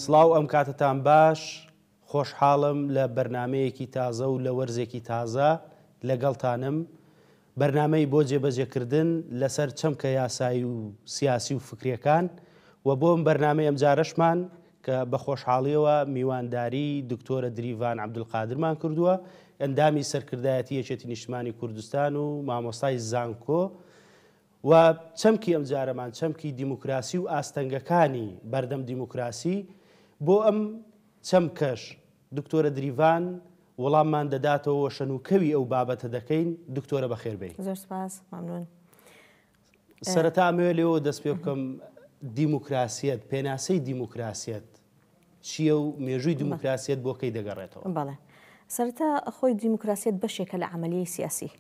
سڵاو ئەم کاتەتان باش خۆشحاڵم لە بەرنامەیەکی تازە و لە وەرزێکی تازە لەگەڵتانم بەرنامەی بۆ جێبەجێکردن لەسەر چەمکە یاسایی و سیاسی و فکریەکان و بۆ بەرنامەی ئەمجارەشمان کە بە خۆشحاڵیەوە میوانداری دکتۆرە دریڤان عەبدولقادرمان کردووە ئەندامی سەرکردایەتی یەکێتی نیشتمانی کوردستان و مامۆستای زانکۆ و چەمکی ئەمجارەمان چەمکی دیموکراسی و ئاستەنگەکانی بەردەم دیموکراسی، بۆ ئەم چەمکەش دکتۆرە دریڤان وەڵاممان دەداتەوە و شەنوکەوی ئەو بابەتە دەکەین، دکتۆرە بەخێر بێی. زۆر سپاس، مەمنون. سەرەتا ئەمەوێ لێوە دەست پێ بکەم، دیموکراسیەت، پێناسەی دیموکراسیەت چییە و مێژووی دیموکراسیەت بۆ کەی دەگەڕێتەوە؟ بەڵێ. سەرەتا خۆی دیموکراسیەت بەشێکە لە عەمەلیەی سیاسی.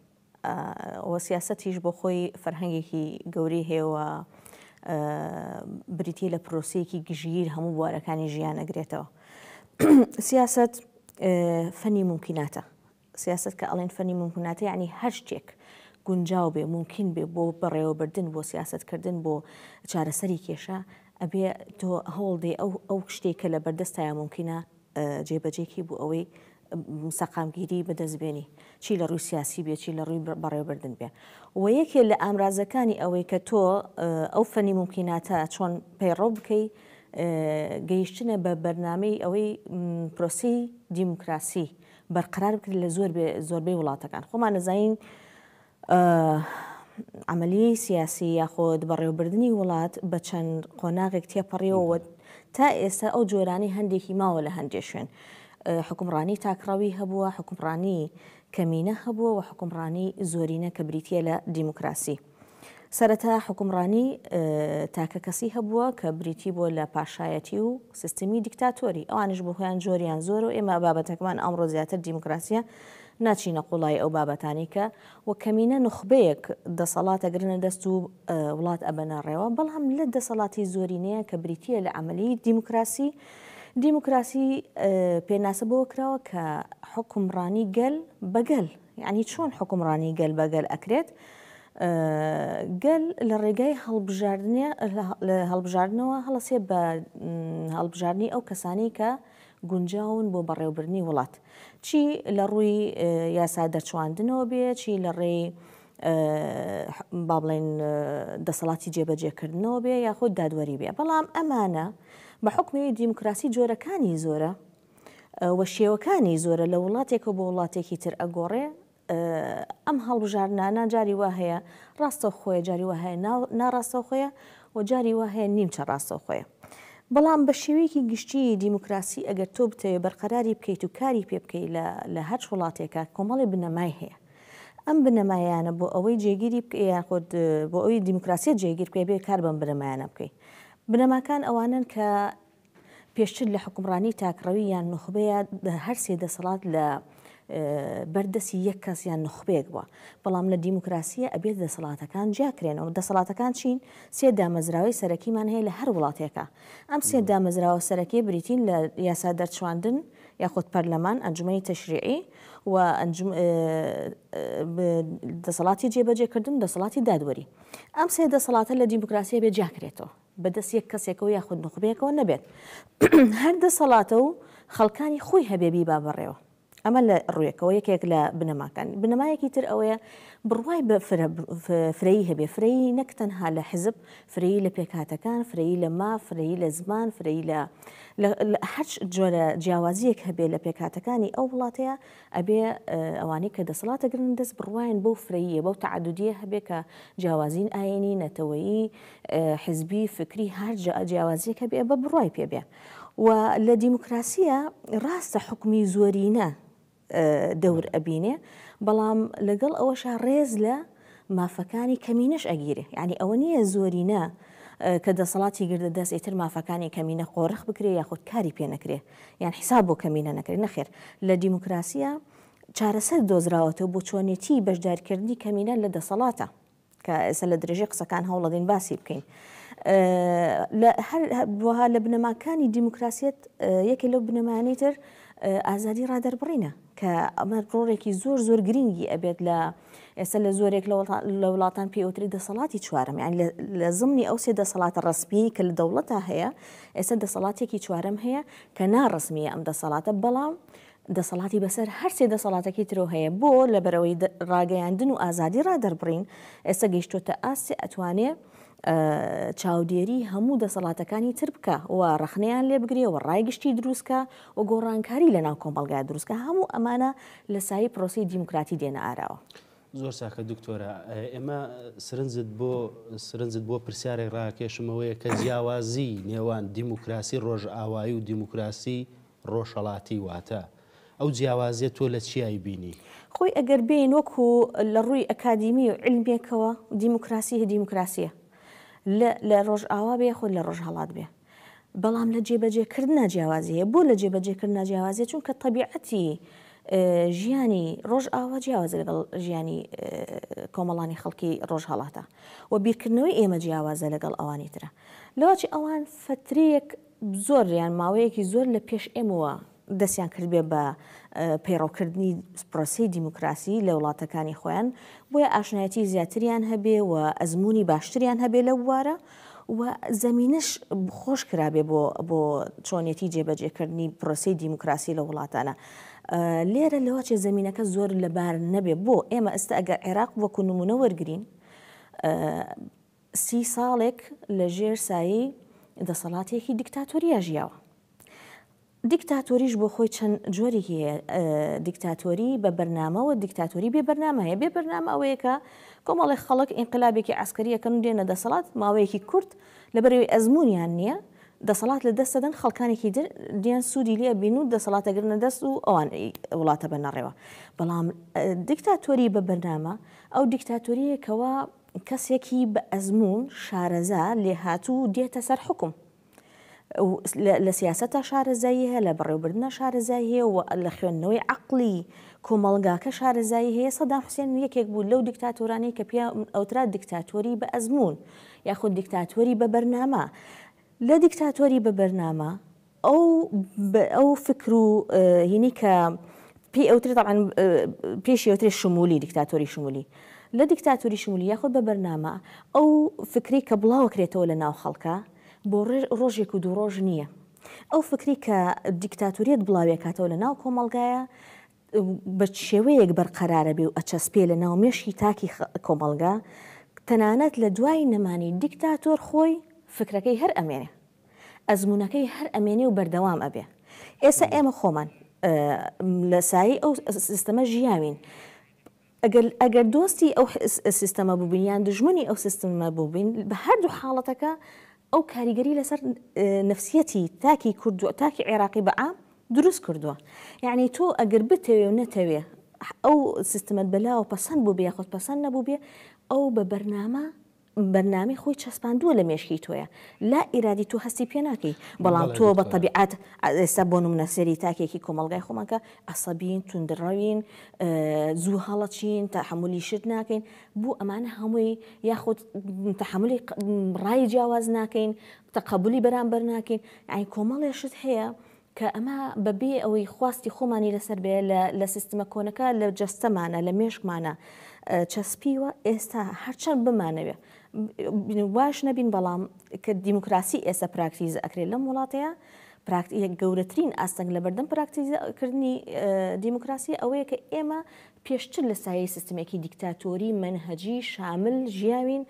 و سیاسەتیش بۆ خۆی فەرهەنگێکی گەورەی هەیە و بریتیە لە پرۆسەیەکی گشتگیر هەموو بوارەکانی ژیان ئەگرێتەوە. سیاسەت فەنی مومکیناتە. سیاسەت کە ئەڵێن فەنی مومکیناتە یعنی هەر شتێک گونجاو بێ مومکین بێ بۆ بەڕێوەبردن بۆ سیاسەتکردن بۆ چارەسەری کێشە ئەبێ تۆ هەوڵدەی ئەو ئەو شتێک کە لە بەردەستایە مومکینە جێبەجێکی بۆ ئەوەی سەقامگیری بەدەست بێنی چی لە ڕووی سیاسی بێ چی لە ڕووی بەڕێوەبردن بێ و یەکێ لە ئامرازەکانی ئەوەی کە تۆ ئەو فەنی مومکیناتە چۆن پەیڕەو بکەی گەیشتنە بە بەرنامەی ئەوەی پرۆسی دیموکراسی بەرقرار بکرێت لە زۆر زۆربەی وڵاتەکان خۆمان نەزانین عەمەلیەی سیاسی یاخود بەڕێوەبردنی وڵات بە چەند قۆناغێک تێپەڕیەوە و تا ئێستا ئەو جۆرانەی هەندێکی ماوە لە هەندێ شوێن. حوکمڕانی تاکڕەوی هەبووە، حوکمڕانی کەمینە هەبووە و حوکمڕانی زۆرینە کە بریتییە لە دیموکراسی. سەرەتا حوکمڕانی تاکەکەسی هەبووە کە بریتی بووە لە پاشایەتی و سیستمی دیکتاتۆری، ئەوانیش بۆ خۆیان جۆریان زۆرە و ئێمە بابەتەکەمان ئەمڕۆ زیاتر دیموکراسییە، ناچینە قوڵایی ئەو بابەتانەی کە وەک کەمینە نوخبەیەک دەسەڵات ئەگرنە دەست و وڵات ئەبەنە ڕێوە، بەڵام لە دەسەڵاتی زۆرینەیە کە بریتییە لە عەمەلی دیموکراسی، دیموکراسی پێناسە بەوە کراوە کە حوکمڕانی گەل بە گەل، یەعنی چۆن حوکمڕانی گەل بە گەل ئەکرێت؟ گەل لە ڕێگای هەڵبژاردنێ هەڵبژاردنەوە هەڵەسێ بە هەڵبژاردنی ئەو کەسانەی کە گونجاون بۆ بەڕێوەبردنی وڵات چی لە ڕووی یاسا دەرچواندنەوە بێ چی لە ڕێی با بڵێن دەسەڵاتی جێبەجێکردنەوە بێ یاخود دادوەری بێ بەڵام ئەمانە بە حکومی دیموکراسی جۆرەکانی زۆرە و شێوەکانی زۆرە لە وڵاتێکەوە بۆ وڵاتێکی تر ئەگۆڕێ ئەم هەڵبژاردنانە جاری وا هەیە ڕاستەوخۆیە، جاری وا هەیە ناڕاستەوخۆیە و جاری وا هەیە نیمچە ڕاستەوخۆیە. بەڵام بە شێوەیەکی گشتی دیموکراسی ئەگەر تۆ بتەوێ بەرقەراری بکەیت و کاری پێ بکەی لە هەرچ وڵاتێکا کۆمەڵی بنەمای هەیە. ئەم بنەمایانە بۆ ئەوەی جێگیری بکەی یاخود بۆ ئەوەی دیموکراسیەت جێگیر بکەی ئەبێ کار بەم بنەمایانە بکەی. بنەماکان ئەوانەن کە پێشتر لە حوکمڕانی تاکڕەوی یان نوخبەیە هەر سێ دەسەڵات لە بەر دەستی یەک کەس یان نوخبەیەک بووە، بەڵام لە دیموکراسییە ئەبێت دەسەڵاتەکان جیا کرێنەوە. دەسەڵاتەکان چین؟ سێ دامەزراوەی سەرەکیمان هەیە لە هەر وڵاتێکا. ئەم سێ دامەزراوە سەرەکیە بریتین لە یاسا دەرچواندن یاخود پەرلەمان، ئەنجومەنی تەشریعی و دەسەڵاتی جێبەجێکردن، دەسەڵاتی دادوەری. ئەم سێ دەسەڵاتە لە دیموکراسیە بێ جیا کرێتەوە. بە دەست یەک کەسێکەوە یاخود نوخبەیەکەوە نەبێت هەر دەسەڵاتە و خەڵکانی خۆی هەبێ بیبا بەڕێوە. ئەمە لە ڕوویەکەوە یەکێک لە بنەماکان. بنەمایەکی تر ئەوەیە بڕوای بە فرەیی هەبێ، فرەیی نەک تەنها لە حزب، فرەیی لە پێکهاتەکان، فرەیی لە ماف، فرەیی لە زمان، فرەیی لە هەر جۆرە جیاوازییەک هەبێ لە پێکهاتەکانی ئەو وڵاتەیە ئەبێ ئەوانەی کە دەسەڵات ئەگرنە دەست بڕوایان بەو فرەییە، بەو تەعەدودییە هەبێ کە جیاوازین ئایینی، نەتەوەیی، حزبی، فکری هەر جیاوازیەک هەبێ بە بڕوای پێ بێ و لە دیموکراسیە ڕاستە حوکمی زۆرینە دەور ئەبینێ بەڵام لەگەڵ ئەوەشا ڕێز لە مافەکانی کەمینەش ئەگیرێ یعنی ئەوە نییە زۆرینە کە دەسەڵاتی گردە دەست ئیتر مافەکانی کەمینە قۆرخ بکرێ یاخود کاری پێ نەکرێ یان حیساب بۆ کەمینە نەکرێ نەخێر لە دیموکراسیە چارەسەر دۆزراوەتەوە بۆ چۆنێتی بەشدارکردنی کەمینە لە دەسەڵاتە. کە ئێستا لە درێژەی قسەکان هەوڵەدەین باسی بکەین. هەروەها لە بنەماکانی دیموکراسیەت یەکێ لەو بنەمایانەی تر ئازادی ڕادەربڕینە. کە ئەمە ڕۆڵێکی زۆر زۆر گرنگی ئەبێت لە ئێستا لە زۆرێک لە وڵاتان پێی ئەوترێت دەسەڵاتی چوارەم یانی لە زمنی ئەو سێ دەسەڵاتە ڕەسمیەی کە لە دەوڵەتا هەیە ئێستا دەسەڵاتێکی چوارەم هەیە کە ناڕەسمیە ئەم دەسەڵاتە بەڵام دەسەڵاتی بەسەر هەرسێ دەسەڵاتەکەی ترەوە هەیە بۆ لەبەرئەوەی ڕاگەیاندن و ئازادی ڕادەربڕین ئێستا گەیشتۆتە ئاستێ ئەتوانێ چاودێری هەموو دەسەڵاتەکانی تر بکا و ڕەخنەیان لێ بگرێ و ڕای گشتی دروست کا و گۆڕانکاری لەناو کۆمەڵگا دروست کا هەموو ئەمانە لە سایەی پرۆسەی دیموکراتی دێنە ئاراوە. زۆر چاکە دکتۆرە ئێمە سرنجت بۆ سرنجت بۆ پرسیارێک ڕاکێشم ئەوەیە کە جیاوازی نێوان دیموکراسی ڕۆژئاوایی و دیموکراسی ڕۆژهەڵاتی واتە ئەو جیاوازیە تۆ لە چیا ئەیبینی؟ خۆی ئەگەر بێین وەکو لە ڕووی ئەکادیمی و عیلمیەکەوە دیموکراسی هە دیموکراسیە لە لە ڕۆژئاوا بێ یاخود لە ڕۆژهەڵات بێ بەڵام لە جێبەجێ کردنا جیاوازی هەیە بۆ لە جێبەجێ کردنا جیاوازیە چونکە تەبیعەتی ژیانی ڕۆژئاوا جیاوازە لەگەڵ ژیانی کۆمەڵانی خەڵکی ڕۆژهەڵاتە و بیرکردنەوەی ئێمە جیاوازە لەگەڵ ئەوانی ترە لەوەچی ئەوان فترەیەک زۆر یان ماوەیەکی زۆر لە پێش ئێمەوە دەستیان کردبێ بە پەیڕەوکردنی پرۆسەی دیموکراسی لە وڵاتەکانی خۆیان، بۆیە ئاشنایەتی زیاتریان هەبێ و ئەزموونی باشتریان هەبێ لەو بوارە و زەمینەش خۆش کرابێ بۆ بۆ چۆنیەتی جێبەجێکردنی پرۆسەی دیموکراسی لە وڵاتانە. لێرە لەوەچێ زەمینەکە زۆر لەبار نەبێ بۆ ئێمە ئێستا ئەگەر عێراق وەکو نمونە وەرگین سی ساڵێک لە ژێر سایەی دەسەڵاتێکی دیکتاتۆریا ژیاوە. دیکتاتۆریش بۆ خۆی چەند جۆرێکی هەیە، دیکتاتۆری بە بەرنامە و دیکتاتۆری بێ بەرنامە هەیە. بێ بەرنامە ئەوەیە کە کۆمەڵێک خەڵک ئینقلابێکی عەسکەری ئەکەن و دێنە دەسەڵات، ماوەیەکی کورت لەبەرئەوەی ئەزموونیان نییە دەسەڵات لە دەست دەدەن، خەڵکانێکی تر دێن سوودی لێ ئەبین و دەسەڵات ئەگرنە دەست و ئەوان وڵاتە بەنەڕێوە. بەڵام دیکتاتۆری بە بەرنامە ئەو دیکتاتۆرییە کەوا کەسێکی بە ئەزموون، شارەزا، لێهاتوو دێتە سەر حوکم. لە سیاسەتا شارەزایی هەیە، لە بەڕێوەبردنا شارەزایی هەیە و لە خوێندنەوەی عەقڵی کۆمەڵگاکە شارەزایی هەیە. سەدام حوسێن یەکێک بوو لەو دیکتاتۆرانەی کە پێیان ئەوترا دیکتاتۆری بە ئەزموون یاخود دیکتاتۆری بە بەرنامە. لە دیکتاتۆری بە بەرنامە ئەو ئەو فکر و هینی کە پێی ئەوترێ تەبعەن پێشی ئەوترێ شمولی دیکتاتۆری شمولی لە دیکتاتۆری شمولی یاخود بە بەرنامە ئەو فکری کە بڵاوەکرێتەوە لە ناو خەڵکە بۆ ڕۆژێک و دوو ڕۆژ نییە ئەو فکری کە دیکتاتۆریەت بڵاوێکاتەوە لە ناو کۆمەڵگایە بە شێوەیەک بەرقەرارە بێ و ئەچەسپێ لە ناو مێشکی تاکی کۆمەڵگا تەنانەت لە دوای نەمانی دیکتاتۆر خۆی فکرەکەی هەر ئەمێنێ ئەزموونەکەی هەر ئەمێنێ و بەردەوام ئەبێ. ئێستا ئێمە خۆمان لە سایەی ئەو سیستەمە ژیاوین. ئەگەر ئەگەر دۆستی ئەو سیستەمە بووبین یان دوژمنی ئەو سیستمە بووبین بە هەردوو حاڵەتەکە ئەو کاریگەری لەسەر نەفسیەتی تاکی کورد و تاکی عێراقی بە عام دروست کردووە. یەعنی تۆ ئەگەر بتەوێ و نەتەوێ ئەو سیستمەت بەلاوە پەسەند بووبێ یاخود پەسەند نەبووبێ ئەو بە بەرنامە بەرنامەی خۆی چەسپاندووە لە مێشکی تۆیا لا ئیرادی تۆ هەستی پێ ناکەی بەڵام تۆ بە تەبیعەت ئێستا بۆ نمونە سەیری تاکێکی کۆمەڵگای خۆمان کە عەسەبین توندڕەوین زوو هەڵەچین تەحەمولی شت ناکەین بۆ ئەمانە هەمووی یاخود تەحەمولی ڕای جیاواز ناکەین تەقەبولی بەرامبەر ناکەین یانی کۆمەڵێ شت هەیە کە ئەمە بە بێ ئەوەی خواستی خۆمانی لەسەر بێ لە سیستمە کۆنەکە لە جەستەمانە لە مێشکمانە چەسپیوە ئێستا هەرچەند بمانەوێ واش نەبین بەڵام کە دیموکراسی ئێستا پراکتیزە ئەکرێت لەم وڵاتەیە یەک گەورەترین ئاستەنگ لە بەردەم پراکتیزەکردنی دیموکراسی ئەوەیە کە ئێمە پێشتر لە سایەی سیستمێکی دیکتاتۆری مەنهەجی شامل ژیاوین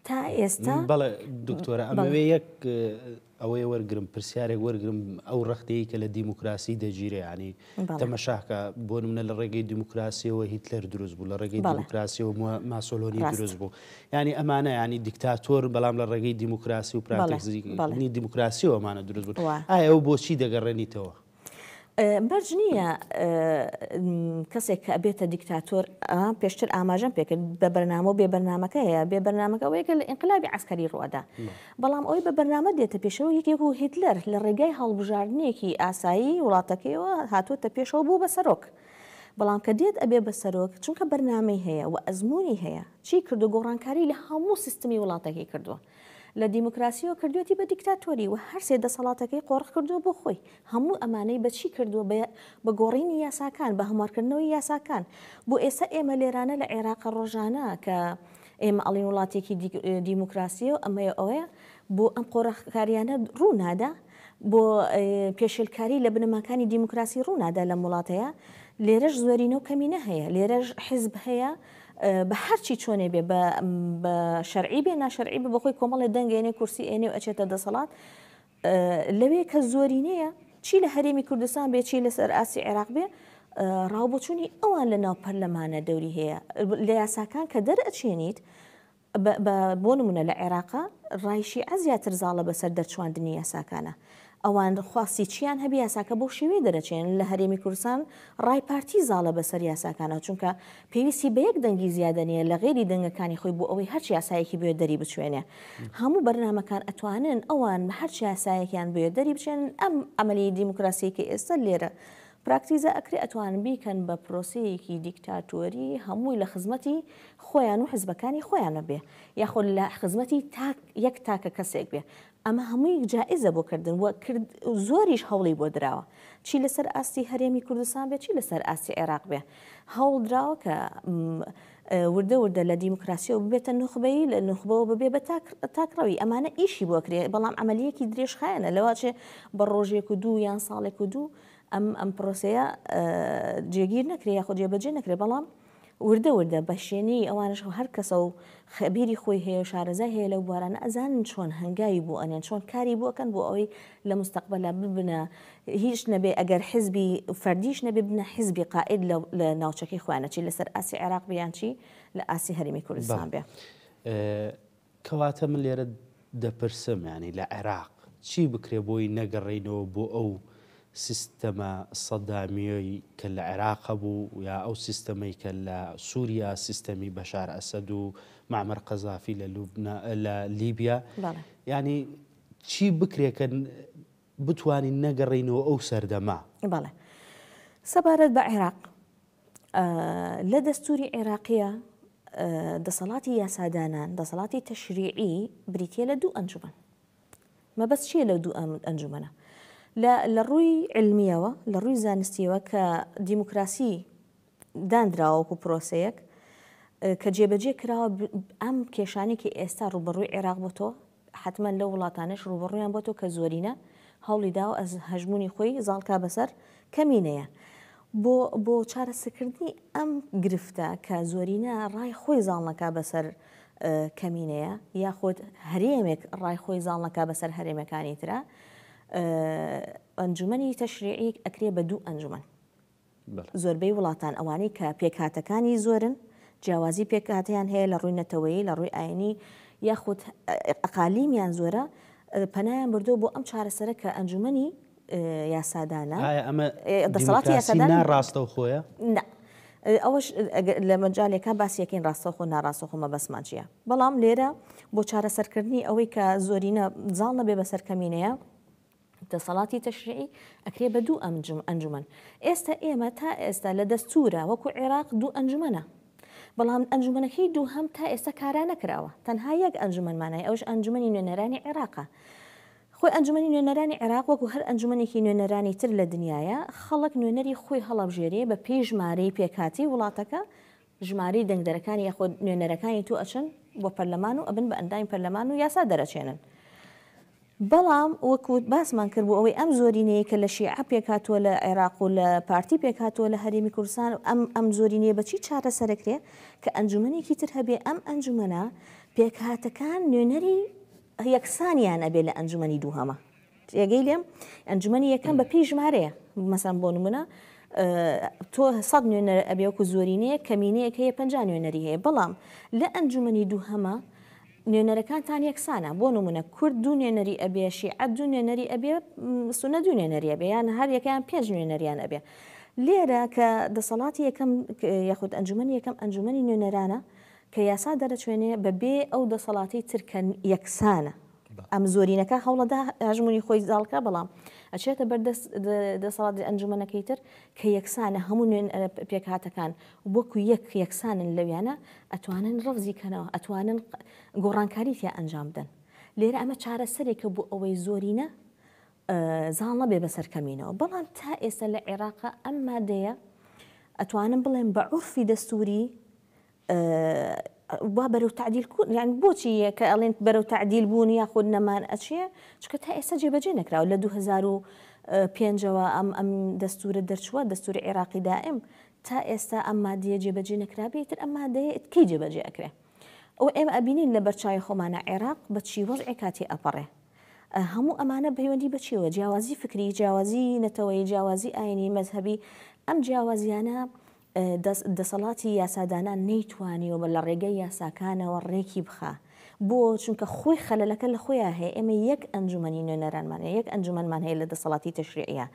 تا ئێستا بەڵێ دکتۆرە ئەمەوێ یەک ئەوەیە وەرگرم پرسیارێک وەرگرم ئەو ڕەخنەیەی کە لە دیموکراسی دەگیرێ یانی تەمەشاکە بۆ نمونە لە ڕێگەی دیموکراسیەوە هیتلەر دروست بوو لە ڕێگەی دیموکراسیەوە ماسۆلۆنی دروست بوو یانی ئەمانە ینی دیکتاتۆر بەڵام لە ڕێگەی دیموکراسی و پراکتیزی دیموکراسیەوە ئەمانە دروست بوو ئایا ئەو بۆچی دەگەڕێنیتەوە؟ مەرج نییە کەسێک کە ئەبێتە دیکتاتۆر پێشتر ئاماژەم پێکرد بە بەرنامە و بێ بەرنامەکە هەیە بێ بەرنامەکە ئەوەیە کە لە ئینقلابی عەسکەری ڕووەدا بەڵام ئەوەی بە بەرنامە دێتە پێشەوە یەکێک و هیتلەر لە ڕێگای هەڵبژاردنێکی ئاسایی وڵاتەکەیەوە هاتووەتە پێشەوە بوو بە سەرۆک. بەڵام کە دێت ئەبێ بە سەرۆک چونکە بەرنامەی هەیە و ئەزموونی هەیە چی کردووە گۆڕانکاری لە هەموو سیستمی وڵاتەکەی کردووە لە دیموکراسیەوە کردوێتی بە دیکتاتۆری و هەرسێ دەسەڵاتەکەی قۆرخ کردووە بۆ خۆی هەموو ئەمانەی بە چی کردووە بە گۆڕینی یاساکان بە هەموارکردنەوەی یاساکان بۆ ئێستا ئێمە لێرانە لە عێراق ڕۆژانە کە ئێمە ئەڵین وڵاتێکی دیموکراسیە و ئەمەیە ئەوەیە بۆ ئەم قۆرخکاریانە ڕوو نادا بۆ پێشێلکاری لە بنەماکانی دیموکراسی ڕوو نادا لەم وڵاتەیە لێرەش زۆرینە و کەمینە هەیە لێرەش حزب هەیە بە هەرچی چۆنێ بێ بە شەرعی بێ ناشەرعی بێ بەخۆی کۆمەڵێ دەنگ ئێنێ کورسی ئێنێ و ئەچێتە دەسەڵات لەوێ کە زۆرینەیە چی لە هەرێمی کوردستان بێ چی لەسەر ئاستی عێراق بێ ڕاوبۆچوونی ئەوان لە ناو پەرلەمانە دەوری هەیە لە یاساکان کە دەرئەچێنیت بە بۆ نمونە لە عێراقا ڕای شیعە زیاتر زاڵە بەسەر دەرچواندنی یاساکانە ئەوان خواستی چیان هەبێ یاساکە بەو شێوەیە دەرەچێنن، لە هەرێمی کوردستان ڕای پارتی زاڵە بەسەر یاساکانەوە چونکە پێویستی بە یەک دەنگی زیادە نیە لە غەیری دەنگەکانی خۆی بۆ ئەوەی هەرچ یاسایەکی بوێت دەری بچوێنێ هەموو بەرنامەکان ئەتوانن ئەوان هەرچ یاسایەکیان بوێت دەری بچێنن ئەم عەمەلیەی دیموکراسیەی کە ئێستا لێرە پراکتیزە ئەکرێ ئەتوانن بیکەن بە پرۆسەیەکی دیکتاتۆری هەمووی لە خزمەتی خۆیان و حزبەکانی خۆیانە بێ یاخود لە خزمەتی تاک یەک تاکە کەسێک بێ ئەمە هەمووی جائیزە بۆ کردن و کرد زۆریش هەوڵی بۆ دراوە چی لەسەر ئاستی هەرێمی کوردستان بێ چی لەسەر ئاستی عێراق بێ هەوڵ دراوە کە وردە وردە لە دیموکراسیەوە ببێتە نوخبەیی لە نوخبەوە ببێ بە تاکڕەوی ئەمانە ئیشی بۆ کرێ بەڵام عملیەکی درێژخایەنە لەواچێ بە ڕۆژێک و دوو یان ساڵێک و دوو ئەم ئەم پرۆسەیە جێگیر نەکرێ یاخود جێبەجێ نەکرێ بەڵام وردە وردە بە شێنی ئەوانش هەر کەسە و خەبیری خۆی هەیە و شارەزای هەیە لەو بوارانە ئەزانن چۆن هەنگاوی بۆ ئەنێن چۆن کاری بۆ ئەکەن بۆ ئەوەی لە مستەقبەلا ببنە هیچ نەبێ ئەگەر حزبی فەردیش نەبێ ببنە حزبی قائید لە ناوچەکەی خۆیانە چی لەسەر ئاستی عێراق بێ یان چی لە ئاستی هەرێمی کوردستان بێ. کەواتە من لێرە دەپرسم یانی لە عێراق چی بکرێ بۆی نەگەڕێینەوە بۆ ئەو سیستەمە سەدامییەی کە لە عێراق هەبوو یا ئەو سیستەمەی کە لە سووریا سیستەمی بەشار ئەسەد و مەعمەر قەزافی لە لوبنا لە لیبیا یانی چی بکرێ کە بتوانین نەگەڕێینەوە ئەو سەردەمە؟ بەڵێ سەبارەت بە عێراق لە دەستوری عێراقیە دەسەڵاتی یاسادانان دەسەڵاتی تەشریعی بریتە لە دوو ئەنجومەن مەبەست چییە لەو دوو ئەنجومەنە لە ڕووی علمیەوە لە ڕووی زانستیەوە کە دیموکراسی دانراوە وەکو پرۆسەیەک کە جێبەجێ کراوە ئەم کێشانێکی ئێستا ڕوبەڕووی عێراق بۆتەوە حەتمەن لەو وڵاتانەش ڕووبەڕوویان بۆتەوە کە زۆرینە هەوڵی داوە ئەز هەژموونی خۆی زاڵکا بەسەر کەمینەیە. بۆ بۆ چارەسەکردنی ئەم گرفتە کە زۆرینە ڕای خۆی زاڵ نەکا بەسەر کەمینەیە یاخود هەرێمێک ڕای خۆی زاڵ نەکا بەسەر هەرێمەکانی ترا ئەنجومەنی تەشریعی ئەکرێ بە دوو ئەنجومەن. زۆربەی وڵاتان ئەوانەی کە پێکهاتەکانی زۆرن، جیاوازی پێکهاتەیان هەیە لە ڕووی نەتەوەیی، لە ڕووی ئاینی یاخود ئەقالیمیان زۆرە، پەنایان بردووە بۆ ئەم چارەسەرە کە ئەنجومەنی یاسادانە. ئایا ئەمە دەسەڵاتی یاسادان ناڕاستەوخۆیە؟ نا. ئەوەش لە مەجالێکا باسی ئەکەین ڕاستەوخۆ ناڕاستەوخۆ مەبەستمان چییە. بەڵام لێرە بۆ چارەسەرکردنی ئەوەی کە زۆرینە زاڵ نەبێ بەسەر کەمینەیە، دەسەڵاتی تەشریعی ئەکرێ بە دوو ئەنجومەن. ئێستا ئێمە تا ئێستا لە دەستورا وەکو عێراق دوو ئەنجومەنە. بەڵام ئەنجومەنەکەی دووهەم تا ئێستا کارا نەکراوە. تەنها یەک ئەنجومەنمان هەیە ئەوش ئەنجومەنی نوێنەرانی عێراقە. خۆی ئەنجومەنی نوێنەرانی عێراق وەکو هەر ئەنجومەنێکی نوێنەرانی تر لە دنیایە خەڵک نوێنەری خۆی هەڵەبژێرێ بە پێی ژمارەی پێکهاتەی وڵاتەکە ژمارەی دەنگدەرەکانی یاخود نوێنەرەکانی تۆ ئەچن بۆ پەرلەمان و ئەبن بە ئەندامی پەرلەمان و یاسا دەرەچێنن. بەڵام وەک باسمان کرد بۆ ئەوەی ئەم زۆرینەیە کە لە شیعە پێکهاتووە لە عێراق و لە پارتی پێکهاتووە لە هەرێمی کوردستان ئەم ئەم زۆرینەیە بە چی چارەسەرەکرێ کە ئەنجومەنێکی تر هەبێ ئەم ئەنجومەنە پێکهاتەکان نوێنەری یەکسانیان ئەبێ لە ئەنجومەنی دووهەمە تێگەی لێم ئەنجومەنی یەکەم بە پێی ژمارەیە مەسەن بۆ نمونە تۆ سەد نوێنەر ئەبێ وەکو زۆرینەیە کەمینەیەک هەیە 50 نوێنەری هەیە بەڵام لە ئەنجومەنی دووهەمە نوێنەرەکانتان یەکسانە بۆ نمونە کورد دوو نوێنەری ئەبێ شیعە دوو نوێنەری ئەبێ سونە دوو نوێنەری ئەبێ یان هەر یەکەیان پێنج نوێنەریان ئەبێ لێرە کە دەسەڵاتی یەکەم یاخود ئەنجومەنی یەکەم ئەنجومەنی نوێنەرانە کە یاسا دەرەچوێنێ بە بێ ئەو دەسەڵاتی تر کە یەکسانە. ئەم زۆرینەکە هەوڵەدا هەژمونی خۆی زاڵکە بەڵام ئەچێتە بەر دەسەڵاتی ئەنجومەنەکەی تر کە یەکسانە هەموو نوێن پێکهاتەکان وەکو یەک یەکسانن لەویانە ئەتوانن ڕەفزی کەنەوە ئەتوانن گۆڕانکاری تیا ئەنجام بدەن لێرە ئەمە چارەسەرێکە بۆ ئەوەی زۆرینە زاڵ نەبێ بەسەر کەمینەوە بەڵام تا ئێستا لە عێراقا ئەم مادەیە ئەتوانم بڵێم بە عورفی دەستوری وا بەرەو تعدیل یان بۆچی کە ئەڵێن بەرەو تعدیل بوون یاخود نەمان ئەچێ چکە تا ئێستا جێبەجێ نەکراوە لە 2005ەوە ئەم ئەم دەستورە دەرچووە دەستوری عێراقی دائم تا ئێستا ئەم مادەیە جێبەجێ نەکرابێ تر ئەم مادەیە کەی جێبەجێ ئەکرێ ئەو ئێمە ئەبینین لە بەرچاوی خۆمانە عێراق بە چی وەزعێکا تێ ئەپەڕێ هەموو ئەمانە پەیوەندی بە چیەوە؟ جیاوازی فکری، جیاوازی نەتەوەیی، جیاوازی ئاینی، مەزهەبی، ئەم جیاوازیانە دەسەڵاتی یاسادانان نەیتوانیوە بە لە ڕێگەی یاساکانەوە ڕێکی بخا. بۆ؟ چونکە خۆی خەلەلەکە لە خۆیا هەیە، ئێمە یەک ئەنجومەنی نوێنەرانمان هەیە، یەک ئەنجومەنمان هەیە لە دەسەڵاتی تەشریعیە.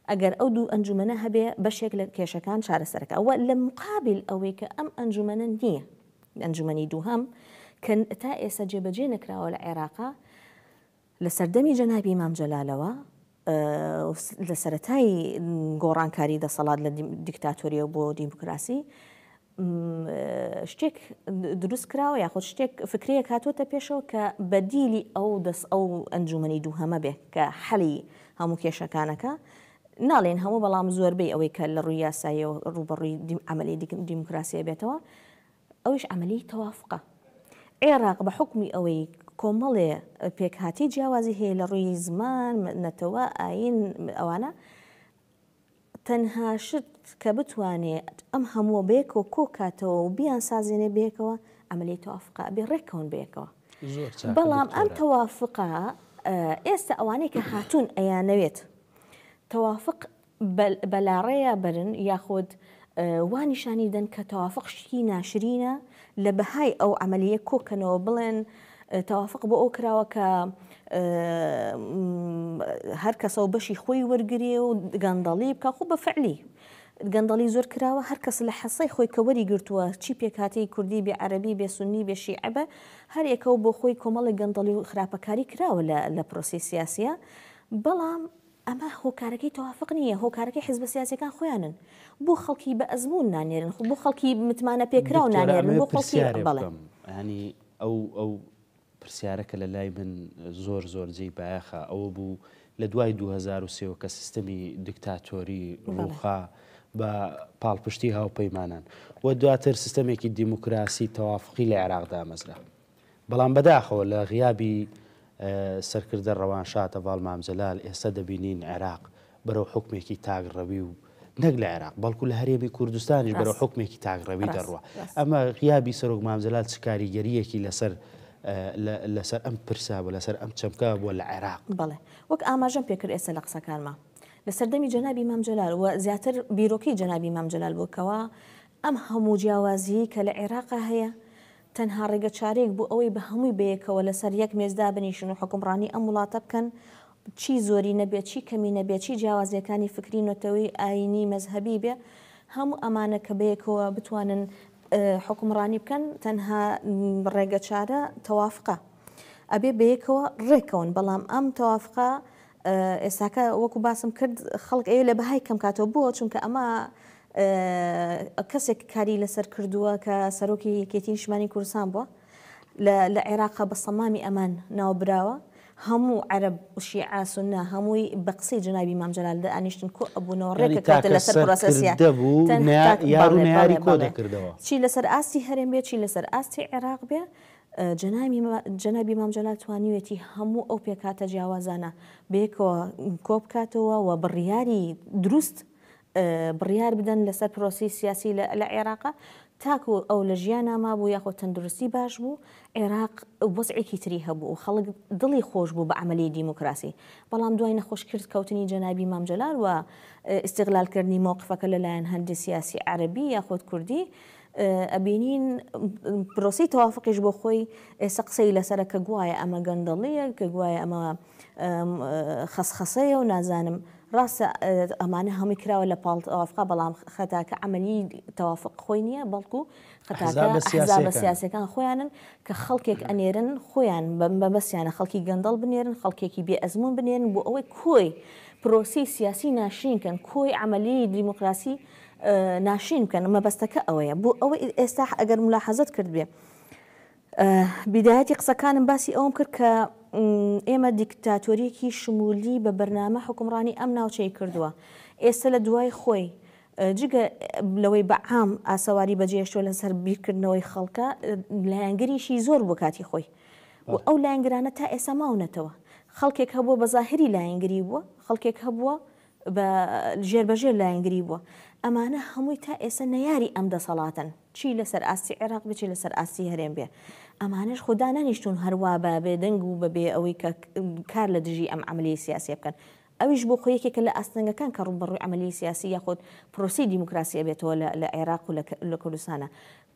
ئەگەر ئەو دوو ئەنجومەنە هەبێ بەشێک لە کێشەکان چارەسەرەکا. وە لە مقابل ئەوەی کە ئەم ئەنجومەنە نییە، ئەنجومەنی دووهەم کە تا ئێستا جێبەجێ نەکراوە لە عێراقا لە سەردەمی جەنابی مام جەلالەوە لە سەرەتای گۆڕانکاری دەسەڵات لە دیکتاتۆریەوە بۆ دیموکراسی شتێک دروست کراوە یاخود شتێک فکرەیەک هاتووەتە پێشەوە کە بەدیلی ئەو دەست ئەو ئەنجومەنی دووهەمە بێ کە حەلی هەموو کێشەکانەکە ناڵێن هەموو بەڵام زۆربەی ئەوەی کە لە ڕووی یاساییەوە ڕووبەڕووی عملی دیموکراسیە بێتەوە ئەویش عەمەلیەی تەوافقە. عێراق بە حوکمی ئەوەی کۆمەڵێ پێکهاتەی جیاوازی هەیە لە ڕووی زمان، نەتەوە، ئایین ئەوانە، تەنها شت کە بتوانێ ئەم هەمووە بەیەکەوە کۆ کاتەوە و بیانسازێنێ بەیەکەوە عەمەلیەی تەوافقە، ئەبێ ڕێککەون بەیەکەوە. زۆر چاکە بەڵام ئەم دکتۆرە. تەوافقە ئێستا ئەوانەی کە هاتوون ئەیانەوێت تەوافق بە لاڕێیا بەرن یاخود وا نیشانی دەن کە تەوافق شتی ناشرینە لە بەهای ئەو عەمەلیە کۆکەنەوە بڵێن تەوافق بۆ ئەو کراوە کە هەر کەسەوە بەشی خۆی وەرگێ و گەندەڵی بکە خۆ بە فعلی گەندەڵی زۆر کراوە هەر کەس لە حەسەی خۆی کە وەری گرتووە چی پێکهاتەی کوردی بێ عەربی بێ سنی بێ شیعە بە هەر یەکەوە بۆ خۆی کۆمەڵی گەندەڵی و خراپەکاری کراوە لە پرۆسی سیاسیە بەڵام ئەمە هۆکارەکەی تەوافق نییە، هۆکارەکەی حزبە سیاسیەکان خۆیانن. بۆ خەڵکی بە ئەزموون نانێرن، بۆ خەڵکی متمانە پێکراو دکتۆرە نانێرن، ئەمەوێ بۆ خەڵکی پرسیارێ بەڵێ. بکەم یانی ئەو ئەو پرسیارە کە لە لای من زۆر زۆر جێی بایەخە ئەوە بوو لە دوای 2003 وە کە سیستەمی دیکتاتۆری بەڵێ. ڕووخا بە پاڵپشتی هاوپەیمانان و دواتر سیستەمێکی دیموکراسی تەوافقی لە عێراق دامەزرا بەڵام بەداخەوە لە غیابی سەرکردە ڕەوانشاد هەڤاڵ مام جەلال ئێستا دەبینین عێراق بەرەو حوکمێکی تاکڕەوی و نەک لە عێراق بەڵکو لە هەرێمی کوردستانیش بەرەو حوکمێکی تاکڕەوی دەڕوا. ئەمە غیابی سەرۆک مام جەلال چ کاریگەرییەکی لەسەر لەسەر ئەم پرسە و لەسەر ئەم چەمکە بووە لە عێراق؟ بەڵێ وەک ئاماژەم پێکرد ئێستا لە قسەکانما لە سەردەمی جەنابی مام جەلال و زیاتر بیرۆکەی جەنابی مام جەلال بوو کەوا ئەم هەموو جیاوازیی کە لە عێراقا هەیە تەنها ڕێگە چارەیەک بۆ ئەوەی بە هەمووی بەیەکەوە لەسەر یەک مێز دابنیشن و حوکمڕانی ئەم وڵاتە بکەن، چی زۆرینە بێ، چی کەمینە بێ، چی جیاوازییەکانی فکری، نەتەوەیی، ئایینی، مەزهەبی بێ، هەموو ئەمانە کە بەیەکەوە بتوانن حوکمڕانی بکەن، تەنها ڕێگە چارە تەوافقە. ئەبێ بەیەکەوە ڕێککەون، بەڵام ئەم تەوافقە ئێستاکە وەکو باسم کرد خەڵک ئەیەوێ لە بەهای کەم کاتەوە، بۆ؟ چونکە ئەمە کەسێک کاری لەسەر کردووە کە سەرۆکی یەکێتی نیشتمانی کوردستان بووە لە عێراقا بە سەمامی ئەمان ناوبراوە هەموو عەرەب و شیعە سونە هەمووی بە قسەی جەنابی مام جەلال دەئانیشتن کۆ ئەبوونەوە یانی ڕێکە کەوتە تاکە لەسەر پرۆسەسیە سەرکردە بوو تەن نە تاک یار و بەڵێ نەیاری بەڵێ کۆ بەڵێ دەکردەوە. چی لەسەر ئاستی هەرێم بێ چی لەسەر ئاستی عێراق بێ جەنابی جەنابی مام جەلال توانیوێتی هەموو ئەو پێکهاتە جیاوازانە بەیەکەوە کۆبکاتەوە و بڕیاری دروست بڕیار بدەن لەسەر پرۆسەی سیاسی لە عێراقا تاکو ئەو لە ژیانا مابوو یاخۆ تەندروستی باش بوو عێراق وەزعێکی تری هەبوو و خەڵک دڵی خۆش بوو بە عەمەلی دیموکراسی بەڵام دوای نەخۆش کرد کەوتنی جەنابی مام جەلال و ئیستغلال کردنی مەوقفەکە لەلایەن هەندێ سیاسی عەرەبی یاخود کوردی ئەبینین پرۆسەی تەوافقیش بۆ خۆی ئێستا قسەی لەسەرە کە گوایە ئەمە گەندەڵیە کە گوایە ئەمە خەسخەسەیە و نازانم. ڕاستە ئەمانە هەمووی کراوە لە پاڵ تەوافقا بەڵام خەتاکە عەمەلی تەوافق خۆی نییە بەڵکو خەتاکە ئەحزابە سیاسیەکان خۆیانن کە خەڵکێک ئەنێرن خۆیان مەبەستیانە خەڵکی گەندەڵ بنێرن خەڵکێکی بێ ئەزموون بنێرن بۆ ئەوەی کۆی پرۆسەی سیاسی ناشرین کەن کۆی عەمەلی دیموکراسی ناشرین بکەن مەبەستەکە ئەوەیە بۆ ئەوەی ئێستا ئەگەر ملاحەزەت کردبێ بیدایەتی قسەکانم باسی ئەوەم کرد کە ئێمە دیکتاتۆریەکی شمولی بە بەرنامە حوکمڕانی ئەم ناوچەی کردووە. ئێستا لە دوای خۆی جگە لەوەی بە عام ئاسەواری بەجێهێشتووە لەسەر بیرکردنەوەی خەڵکە، لایەنگریشی زۆر بووە کاتی خۆی و ئەو لایەنگرانە تا ئێستا ماونەتەوە. خەڵکێک هەبووە بە زاهری لایەنگری بووە، خەڵکێک هەبووە بە ژێر بە ژێر لایەنگری بووە. ئەمانە هەمووی تا ئێستا نەیاری ئەم دەسەڵاتەن. چی لەسەر ئاستی عێراق بێ چی لەسەر ئاستی هەرێم بێ. ئەمانەش خۆ دانەنیشتوون هەروا بە بێدەنگ و بە بێ ئەوەی کە کار لە دژی ئەم عەمەلیەی سیاسیە بکەن. ئەویش بۆ خۆی یەکێکە لە ئاستەنگەکان کە ڕووبەڕووی عەمەلیەی سیاسی یاخود پرۆسەی دیموکراسی ئەبێتەوە لە عێراق و لە کوردستانا.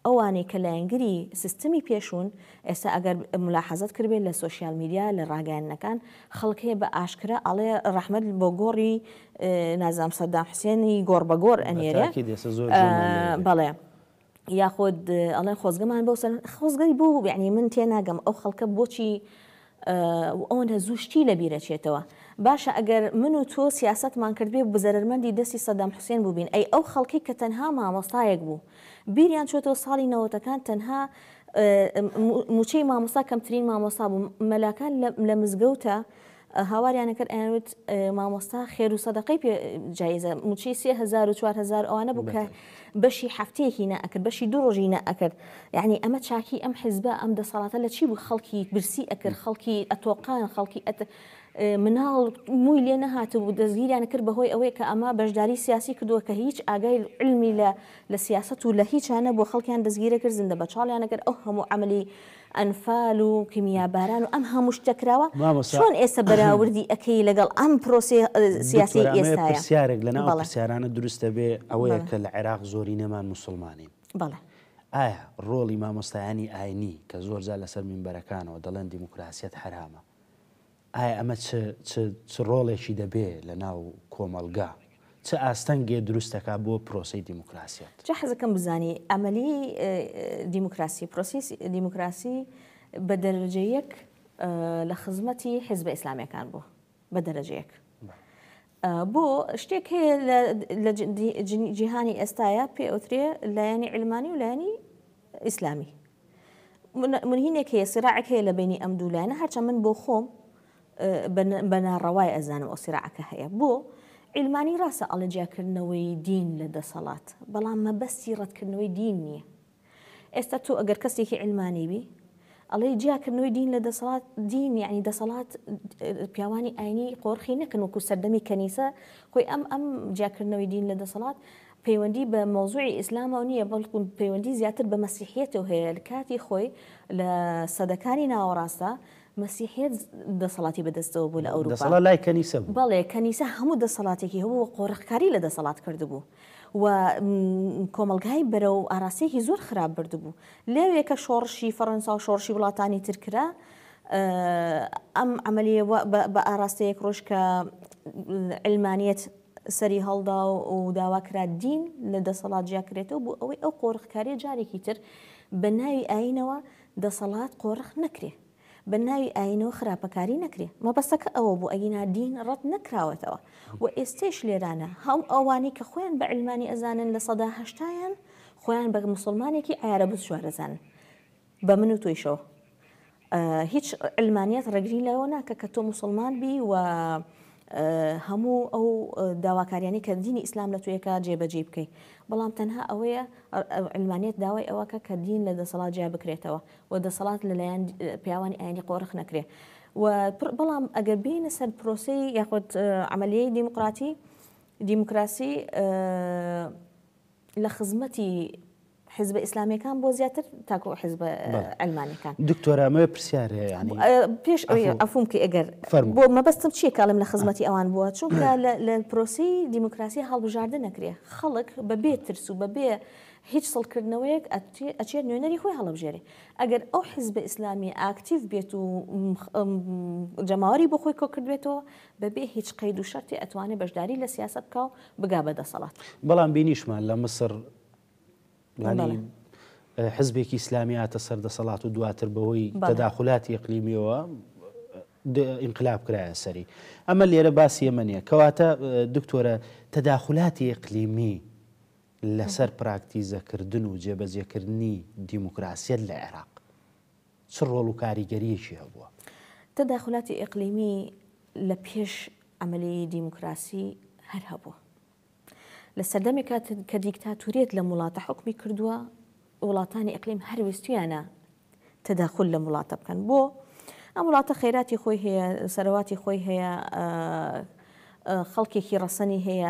ئەوانەی کە لایەنگری سیستمی پێشوون، ئێستا ئەگەر مولاحەزەت کردبێت لە سۆشیال میدیا، لە ڕاگەیاندنەکان، خەڵک هەیە بە ئاشکرا ئەڵێ ڕەحمەت بۆ گۆڕی نازانم سەدام حوسێنی گۆڕ بە گۆڕ ئەنێرێ. بە تاکید ئێستا زۆر جوێمان لێ ئەبێ. بەڵێ. یاخود ئەڵێن خۆزگەمان بەو سەر خۆزگەی بۆ یعنی من تێناگەم ئەو خەڵکە بۆچی ئەوەندە زوو شتی لەبیر ئەچێتەوە. باشە ئەگەر من و تۆ سیاسەتمان کردبێ و زەرەرمەندی دەستی سەدام حوسێن بووبین ئەی ئەو خەڵکەی کە تەنها مامۆستایەک بوو بیریان چۆتەوە ساڵی نەوەتەکان تەنها موچەی مامۆستا کەمترین مامۆستا بوو مەلاکان لە مزگەوتە هاواریان ئەکرد ئەیانوت مامۆستا خێر و سەدەقەی پێ جایزە موچەی 3000 و 4000 ئەوانە بوو کە بەشی هەفتەیەکی نەئەکرد بەشی دوو ڕۆژی نەئەکرد یعنی ئەمە چاکی ئەم حزبە ئەم دەسەڵاتە لە چی بوو خەڵکی برسی ئەکرد خەڵکی ئەتۆقان خەڵکی ئەت مناڵ مووی لێ نەهاتبوو دەستگیریان کرد بەهۆی ئەوەی کە ئەمە بەشداری سیاسی کردووە کە هیچ ئاگای علمی لە لە سیاسەت و لە هیچ نەبوو خەڵکیان دەستگیرە کرد زیندە بەچاڵیان کرد ئەو هەموو عەمەلی ئەنفال و کیمیاباران و ئەم هەموو شتە کراوە مامۆستا چۆن ئێستا بەراوردی ئەکەی لەگەڵ ئەم پرۆسەی سیاسیەی دکتۆر ئەمەیە ئێستایا؟ پرسیارێک لەناو ئەو بەڵێ پرسیارانە دروست دەبێ ئەوەیە بەڵێ کە لە عێراق زۆرینەمان موسڵمانین بەڵێ. ئایا ڕۆڵی مامۆستایانی ئاینی کە زۆرجار لەسەر مینبەرەکانەوە دەڵێن دیموکراسیەت حەرامە ئایا ئەمە چ چ چ ڕۆڵێکی دەبێ لە ناو کۆمەڵگا؟ چ ئاستەنگێ دروست دەکا بۆ پرۆسەی دیموکراسیەت؟ جا حەزەکەم بزانی عەمەلی دیموکراسی، پرۆسەی دیموکراسی بە دەرەجە یەک لە خزمەتی حیزبە ئیسلامیەکان بووە، بە دەرەجە یەک. بۆ شتێک هەیە لە جیهانی ئێستایا پێ ئەوترێ لایەنی عیلمانی و لایەنی ئیسلامی. منهینێک هەیە، سیراعێک هەیە لە بەینی ئەم دوو لایەنە، هەرچەند من بۆ خۆم بە ناڕەوای ئەزانم ئەو سیراعەکە هەیە. بۆ؟ عیلمانی ڕاستە ئەڵێ جیاکردنەوەی دین لە دەسەڵات، بەڵام مەبەستی ڕەتکردنەوەی دین نییە. ئێستا تۆ ئەگەر کەسێکی عیلمانی بی، ئەڵێی جیاکردنەوەی دین لە دەسەڵات، دین یعنی دەسەڵات پیاوانی ئاینی قۆرخی نەکەن وەکو سەردەمی کەنیسە خۆی ئەم ئەم جیاکردنەوەی دین لە دەسەڵات پەیوەندی بە مەوزوعی ئیسلامەوە نییە، بەڵکو پەیوەندی زیاتر بە مەسیحیەتەوە هەیە، لە کاتی خۆی لە سەدەکانی ناوەڕاستدا مەسیحیەت دەسەڵاتی بەدەستەوە بوو لە ئەوروپا. دەسەڵات لای کەنیسە بوو. بەڵێ، کەنیسە هەموو دەسەڵاتێکی هەبوو و قۆرخکاری لە دەسەڵات کردبوو و کۆمەڵگای بەرەو ئاراستەیەکی زۆر خراپ بردبوو. لەوێ کە شۆڕشی فەڕەنسا و شۆڕشی وڵاتانی تر کرا، ئەم عەمەلیە بە ئاراستەیەک ڕۆیشت کە عیلمانیەت سەری هەڵدا و داوا کرا دین لە دەسەڵات جیا کرێتەوە بۆ ئەوەی ئەو قۆرخکاریە جارێکی تر بە ناوی ئایینەوە دەسەڵات قۆرخ نەکرێ بە ناوی ئایینەوە خراپەکاری نەکرێ مەبەستەکە ئەوە بوو ئەگینا دین ڕەت نەکراوەتەوە و ئێستەیش لێرانە هەم ئەوانەی کە خۆیان بە عیلمانی ئەزانن لە سەدا هەشتایان خۆیان بە موسڵمانێکی عەیارە بزوار ئەزانن بە من و تۆیشەوە هیچ علمانیەت ڕێگری لەوە ناکە کە تۆ موسڵمان بی و هەموو ئەو داواکاریانی کە دینی ئیسلام لە تۆیەکە جێبەجێ بکەی بەڵام تەنها ئەوەیە علمانیەت داوای ئەوەکە کە دین لە دەسەڵات جیا بکرێتەوە و دەسەڵات لەلایەن پیاوانی ئاینی قۆرخ نەکرێ و بەڵام ئەگەر بینە سەر پرۆسەی یاخود عملیەی دیموکراتی دیموکراسی لە خزمەتی حیزبە ئیسلامیەکان بۆ زیاتر تاکو حیزبە عەلمانیەکان. دکتۆرە ئەمەوێ پرسیار هەیە یانی پێش ئەوەی عەفوم بکەی ئەگەر بۆ مەبەستم چییە کە ئەڵێم لە خزمەتی ئەوان بووە چونکە لە پرۆسەی دیموکراسی هەڵبژاردن نەکرێ خەڵک بە بێ ترس و بە بێ هیچ سڵکردنەوەیەک ئەچێت نوێنەری خۆی هەڵبژێرێ. ئەگەر ئەو حیزبە ئیسلامیە ئاکتیڤ بێت و جەماوەری بۆ خۆی کۆکردبێتەوە بەبێ هیچ قەید و شەرتێ ئەتوانێ بەشداری لە سیاسەت بکا و بگا بە دەسەڵات. بەڵام بینیشمان لە میسر یانی حزبێکی ئیسلامی هاتە سەر دەسەڵات و دواتر بەهۆی تەداخولاتی ئیقلیمیەوە ئینقلاب کرایە سەری. ئەمە لێرە باسی ئەمە نییە. کەواتە دکتۆرە تەداخولاتی ئیقلیمی لەسەر پراکتیزەکردن و جێبەجێکردنی دیموکراسیەت لە عێراق چ ڕۆڵ و کاریگەرییەکی هەبووە؟ تەداخولاتی ئیقلیمی لە پێش عەمەلیی دیموکراسی هەر هەبووە. لە سەردەمێکا کە دیکتاتوریەت لەم وڵاتە حوکمی کردووە، وڵاتانی ئیقلیم هەر ویستویانە تەداخول لەم وڵاتە بکەن. بۆ؟ ئەم وڵاتە خەیراتی خۆی هەیە، سەرەواتی خۆی هەیە، خەڵکێکی ڕەسەنی هەیە،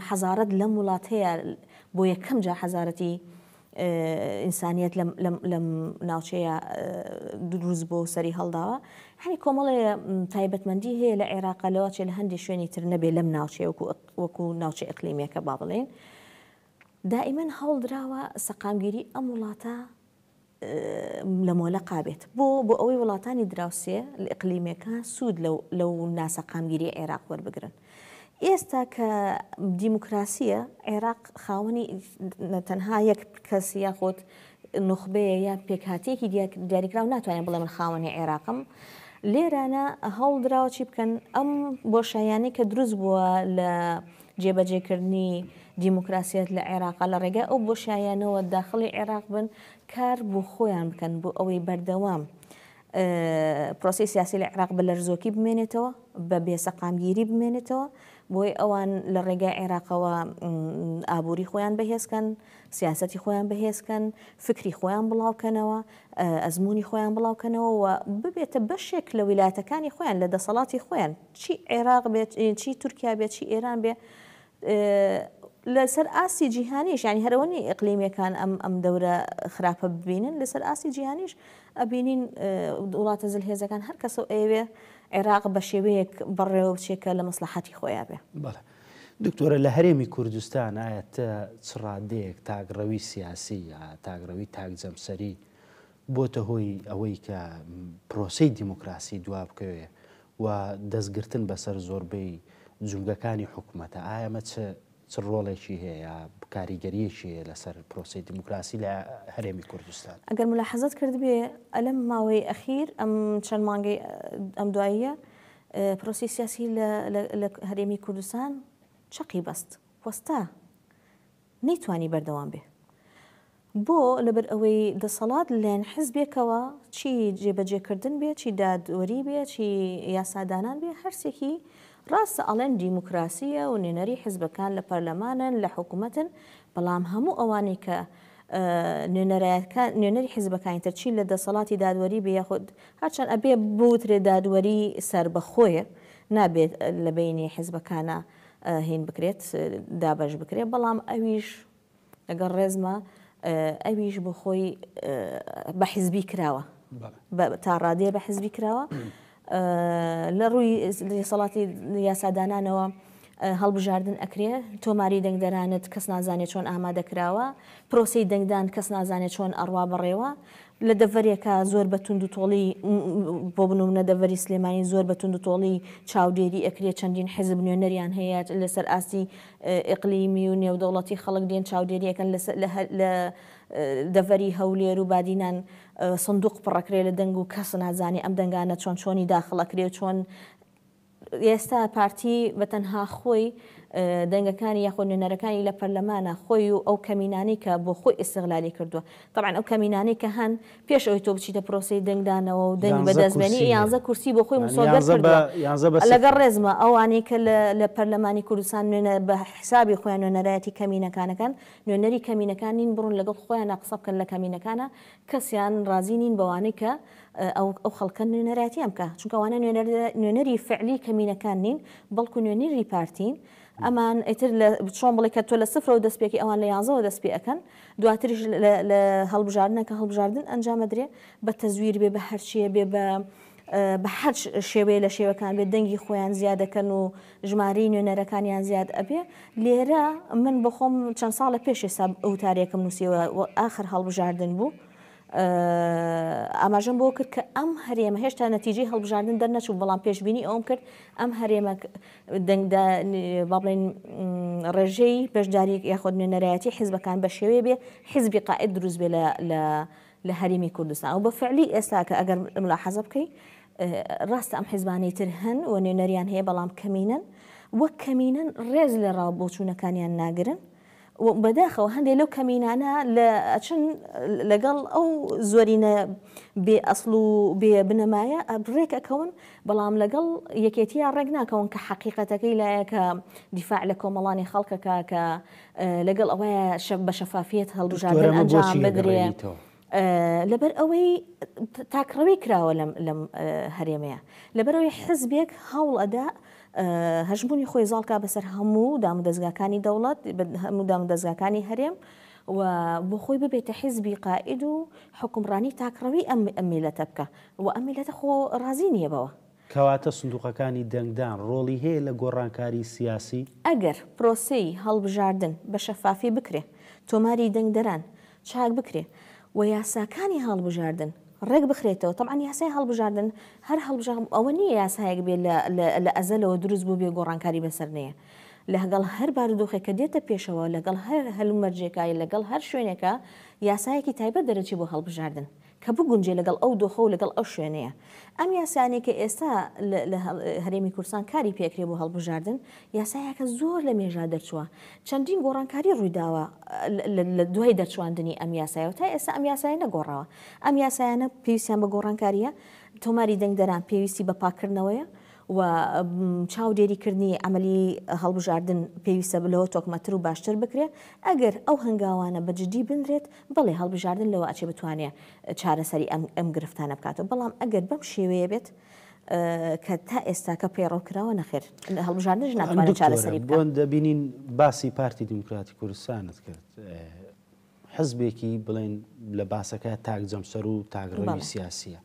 حەزارەت لەم وڵاتەیە بۆ یەکەم جار حەزارەتی ئینسانیەت لەم ناوچەیە دروست بۆ سەری هەڵداوە. هەنی کۆمەڵێ تایبەتمەندی هەیە لە عێراقا لەوەچێ لە هەندێک شوێنی تر نەبێ لەم ناوچەیە وەکو ناوچە ئیقلیمیەکە با بڵێین. دائیمەن هەوڵدراوە سەقامگیری ئەم وڵاتە لە مۆلەقا بێت بۆ بۆ ئەوەی وڵاتانی دراوسێ لە ئیقلیمەکان سوود لەو ناسەقامگیری عێراق وەربگرن. ئێستا کە دیموکراسیە عێراق خاوەنی تەنها یەک کەس یاخود نوخبەیە یا پێکهاتەیەکی دیاریکراو ناتوانێت بڵێ من خاوەنی عێراقم. لێرانە هەوڵدراوە چی بکەن ئەم بۆشاییانەی کە دروست بووە لە جێبەجێکردنی دیموکراسیەت لە عێراقا لە ڕێگای ئەو بۆشاییانەوە داخڵی عێراق بن کار بۆ خۆیان بکەن بۆ ئەوەی بەردەوام پرۆسەی سیاسی لە عێراق بە لەرزۆکی بمێنێتەوە بە بێسەقامگیری بمێنێتەوە بۆی ئەوان لە ڕێگای عێراقەوە ئابووری خۆیان بەهێزکەن سیاستی خۆیان بەهێزکەن فکری خۆیان بڵاوکەنەوە ئەزمموی خۆیان بڵاوکەنەوە و ببێتە بەشێک لە ویلایەتەکانی خۆیان لە دەسەڵاتی خۆیان چی عێراق بێت چی تورکیا بێت چی ئێران بێ لەسەر ئاستی جیهانیش یانی هەرەوە نیە ئیقلیمیەکان ئەم ئەم دەورە خراپە ببینن لەسەر ئاستی جیهانیش ئەبینین وڵاتە زلهێزەکان هەر کەسەو ئەیەوێ عێراق بە شێوەیەک بەڕێوە بچێ کە لە مەسڵەحەتی خۆیا بێ. بەڵێ دکتۆرە لە هەرێمی کوردستان ئایا تە چ ڕادەیەک تاکڕەوی سیاسی یا تاکڕەوی تاک جەمسەری بۆتە هۆی ئەوەی کە پرۆسەی دیموکراسی دوا بکەوێ و دەستگرتن بەسەر زۆربەی جومگەکانی حکومەتە، ئایا ئەمە چ چ ڕۆڵێکی هەیە یا کاریگەرییەکی هەیە لەسەر پرۆسەی دیموکراسی لە هەرێمی کوردستان؟ ئەگەر مولاحەزەت کردبێ لەم ماوەی ئەخیر ئەم چەند مانگەی ئەم دواییە پرۆسەی سیاسی لە هەرێمی کوردستان چەقی بەست، وەستا، نەیتوانی بەردەوام بێ. بۆ؟ لەبەر ئەوەی دەسەڵات لەلایەن حزبێکەوە چی جێبەجێکردن بێ، چی دادوەری بێ، چی یاسادانان بێ، هەرسێکی ڕاستە ئەڵێن دیموکراسییە و نوێنەری حزبەکان لە پەرلەمانن، لە حکومەتن، بەڵام هەموو ئەوانەی کە نوێنەرایەتکان نوێنەری حزبەکانی تر چی لە دەسەڵاتی دادوەری بێ یاخود هەرچەند ئەبێ بوترێ دادوەری سەربەخۆیە نابێت لە بەینی حزبەکانا هین بکرێت دابەش بکرێت بەڵام ئەویش لەگەڵ ڕێزمە ئەویش بۆ خۆی بە حزبی کراوە تا ڕادەیە بە حزبی کراوە لە ڕووی دەسەڵاتی یاسادانانەوە هەڵبژاردن ئەکرێ تۆماری دەنگدەرانت کەس نازانێت چۆن ئامادە کراوە پرۆسی دەنگدان کەس نازانێت چۆن ئەڕوا بەڕێوە لە دەڤەرێکا زۆر بە توندوتۆڵی بۆ بنوونە دەڤەری سلێمانی زۆر بە توندوتۆڵی چاودێری ئەکرێ چەندین حیزب نوێنەریان هەیە لەسەر ئاستی ئیقلیمی و نێودەوڵەتی خەڵک دێن چاودێری ئەکەن لە دەڤەری هەولێر و بادینان سندوق پڕەکرێ لە دەنگ و کەس نازانێ ئەم دەنگانە چۆن چۆنی داخڵ ئەکرێ چۆن ئێستا پارتی بە تەنها خۆی دەنگەکانی یاخۆ نوێنەرەکانی لە پەرلەمانە خۆی و ئەو کەمینانەی کە بۆ خۆی ئیستغلالی کردووە تەبعەن ئەو کەمینانەی کە هەن پێش ئەوەی تۆ بچیتە پرۆسەی دەنگدانەوە و دەنگ بەدەست بێنی یانزە کورسی بۆ خۆی مسۆگەر کردووە لەگەڵ ڕێزمە ئەوانەی کە لە پەرلەمانی کوردستان نوێنەر بە حسابی خۆیان نوێنەرایەتی کەمینەکانەکەن نوێنەری کەمینەکان نین بڕۆن لەگەڵ خۆیانە قسە بکەن لە کەمینەکانە کەسیان ڕازی نین بەوانەی کە ئەو ئەو خەڵکە نوێنەرایەتیان بکا چونکە ئەوانە نوێنەری فعلی کەمینەکان نین بەڵکو نوێنەری پارتین ئەمان ئیتر لە چۆن بڵێ کە تۆ لە سفرەوە دەست پێکی ئەوان لە یانزەوە دەست پێ ئەکەن دواتریش لە هەڵبژاردنە کە هەڵبژاردن ئەنجامەدرێ بە تەزویر بێ بە هەرچیە بێ بە. بە هەر شێوەیە لە شێوەکان بێت دەنگی خۆیان زیاد دەکەن و ژمارەی نوێنەرەکانیان زیاد ئەبێ. لێرە من بەخۆم چەند ساڵە پێش ئێستا وتارێکم نووسیوە و ئاخر هەڵبژاردن بوو ئاماژەم بۆ کرد کە ئەم هەرێمە هێشتا نەتیجەی هەڵبژاردن دەرنەچوو بەڵام پێشبینی ئەوم کرد ئەم هەرێمە دەنگدا با بڵێن ڕێژەی بەشداری یاخود نوێنەرایەتی حیزبەکان بە شێوەیە بێ حیزبی قائد دروست بێ لە لە لە هەرێمی کوردستان و بە فعلی ئێستا کە ئەگەر ملاحەزە بکەی ڕاستە ئەم حیزبانەی تر هەن و نوێنەریان هەیە بەڵام کەمینەن وەک کەمینەن ڕێز لە ڕاو بۆچوونەکانیان ناگرن و بەداخەوە هەندێک لەو کەمینانە لە ئەچن لەگەڵ ئەو زۆرینە بێ ئەسڵ و بێ بنەمایە ڕێک ئەکەون بەڵام لەگەڵ یەکێتییا ڕێک ناکەون کە حەقیقەتەکەی لایە کە دیفاع لە کۆمەڵانی خەڵکەکە کە لەگەڵ ئەوەیە بە شەفافیەت هەڵبژاردن ئەنجام بدرێ لەبەر ئەوەی تاکڕەوی کراوە لەم هەرێمەیە لەبەرەوەی حزبێک هەوڵ ئەدا هەژموونی خۆی زاڵکا بەسەر هەموو دامودەزگاکانی دەوڵەت هەموو دامودەزگاکانی هەرێم و بۆ خۆی ببێتە حیزبی قائید و حوکمڕانی تاکڕەوی ئەم میللەتە بکا و ئەم میللەتە خۆ ڕازی نییە بەوە. کەواتە سندوقەکانی دەنگدان ڕۆڵی هەیە لە گۆڕانکاری سیاسی؟ ئەگەر پرۆسەی هەڵبژاردن بە شەفافی بکرێ، تۆماری دەنگدەران چاک بکرێ و یاساکانی هەڵبژاردن ڕێک بخرێتەوە، تەبعەن یاسای هەڵبژاردن هەر هەڵبژا ئەوە نییە یاسایەک بێ لە لە ئەزەلەوە دروست بووبێ گۆڕانکاری بەسەر نەیە. لهگەڵ هەر بارودۆخێک کە دێتە پێشەوە، لەگەڵ هەر هەلومەرجێکا، لەگەڵ هەر شوێنێکا یاسایەکی تایبەت دەرەچێ بۆ هەڵبژاردن. کە بگونجێ لەگەڵ ئەو دۆخە و لەگەڵ ئەو شوێنەیە. ئەم یاسایانەی کە ئێستا لە هەرێمی کوردستان کاری پێکرێ بۆ هەڵبژاردن، یاسایەکە زۆر لە مێژا دەرچووە. چەندین گۆڕانکاری ڕوویداوە لە دوای دەرچواندنی ئەم یاسایە و تا ئێستا ئەم یاسایە نەگۆڕاوە. ئەم یاسایانە پێویستیان بە گۆڕانکارییە، تۆماری دەنگدەران پێویستی بە پاککردنەوەیە و چاودێریکردنی عەمەلی هەڵبژاردن پێویستە لەوە تۆکمەتر و باشتر بکرێ. ئەگەر ئەو هەنگاوانە بە جدی بنرێت، بەڵێ هەڵبژاردن لەوە ئەچێ بتوانێ چارەسەری ئەم ئەم گرفتانە بکاتەوە، بەڵام ئەگەر بەم شێوەیە بێت کە تا ئێستاکە پەیڕەو کراوە نەخێر هەڵبژاردنش ناتوانێت چارەسەری بکات. بۆن دەبینین باسی پارتی دیموکراتی کوردستانت کرد حزبێکی بڵێن لە باسەکە تاک جەمسەر و تاکڕەوی سیاسیە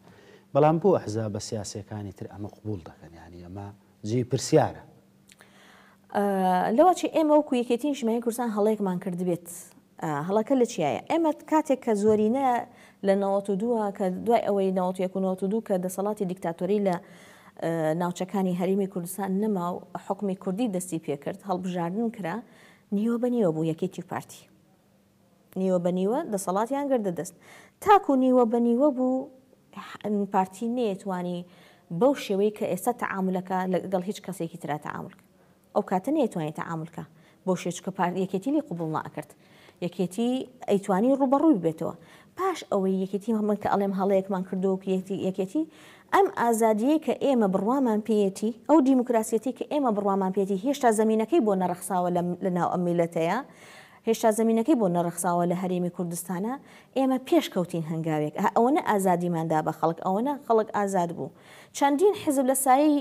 بەڵام بۆ ئەحزابە سیاسیەکانی تر ئەمە قبوڵ دەکەن یانی ئەمە جێی پرسیارە. لەوەچی ئێمە وەکو یەکێتی نیشتمانی کوردستان هەڵەیەکمان کردبێت هەڵەکە لە چیایە ئێمە کاتێک کە زۆرینە لە 92 کە دوای ئەوەی 91 و 92 کە دەسەڵاتی دیکتاتۆری لە ناوچەکانی هەرێمی کوردستان نەما و حکومی کوردی دەستی پێکرد هەڵبژاردن کرا نیوە بە نیوە بوو یەکێتی و پارتی نیوە بە نیوە دەسەڵاتیان گردە دەست. تاکو نیوە بە نیوە بوو پارتی نەیەتوانی بەو شێوەی کە ئێستا تەعامولەکە لەگەڵ هیچ کەسێکی ترا تەعامول کە. ئەو کاتە نەیەتوانی تەعامول کە بەو شێوە چونکە پارتی یەکێتی لێی قبوڵ نەئەکرد. یەکێتی ئەیتوانی ڕووبەڕووی ببێتەوە. پاش ئەوەی یەکێتی من کە ئەڵێم هەڵەیەکمان کردووە وەکو یەکێتی ئەم ئازادییەی کە ئێمە بڕوامان پێیەتی، ئەو دیموکراسیەتەی کە ئێمە بڕوامان پێیەتی هێشتا زەمینەکەی بۆ نەڕەخساوە لە ناو ئەم میللەتەیا، هێشتا زەمینەکەی بۆ نەڕەخساوە لە هەرێمی کوردستانا، ئێمە پێش کەوتین هەنگاوێک، ئەوەنە ئازادیمان دا بە خەڵک، ئەوەنە خەڵک ئازاد بوو. چەندین حزب لە سایەی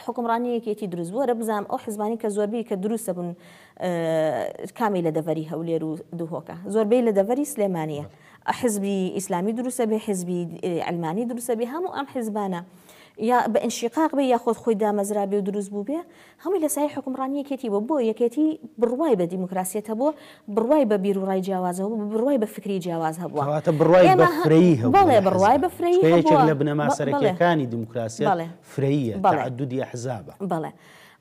حوکمڕانی یەکێتی دروست بوو، وەرە بزانم ئەو حزبانەی کە زۆربەی کە دروست دەبوون کامی لە دەڤەری هەولێر و دهۆکە، زۆربەی لە دەڤەری سلێمانییە. حزبی ئیسلامی دروست ئەبێ، حزبی عەلمانی دروست ئەبێ، هەموو ئەم حزبانە یا بە ئینشیقاق بێ یاخود خۆی دامەزرابێ و دروست بووبێ، هەمووی لە سایەی حوکمڕانی یەکێتی بووە، بۆ یەکێتی بڕوای بە دیموکراسیەت هەبووە، بڕوای بە بیروڕای جیاواز هەبووە، بڕوای بە فکری جیاواز هەبووە. کەواتە بڕوای بە ئێمە فرەیی هەبووە بەڵێ لە بڕوای حزبا. بە فرەیی چونکە یەکێک هەبووە. لە بنەما بەڵێ. سەرەکییەکانی دیموکراسیەت بەڵێ. فرەییە، بەڵێ. تەعەدودی ئەحزابە. بەڵێ.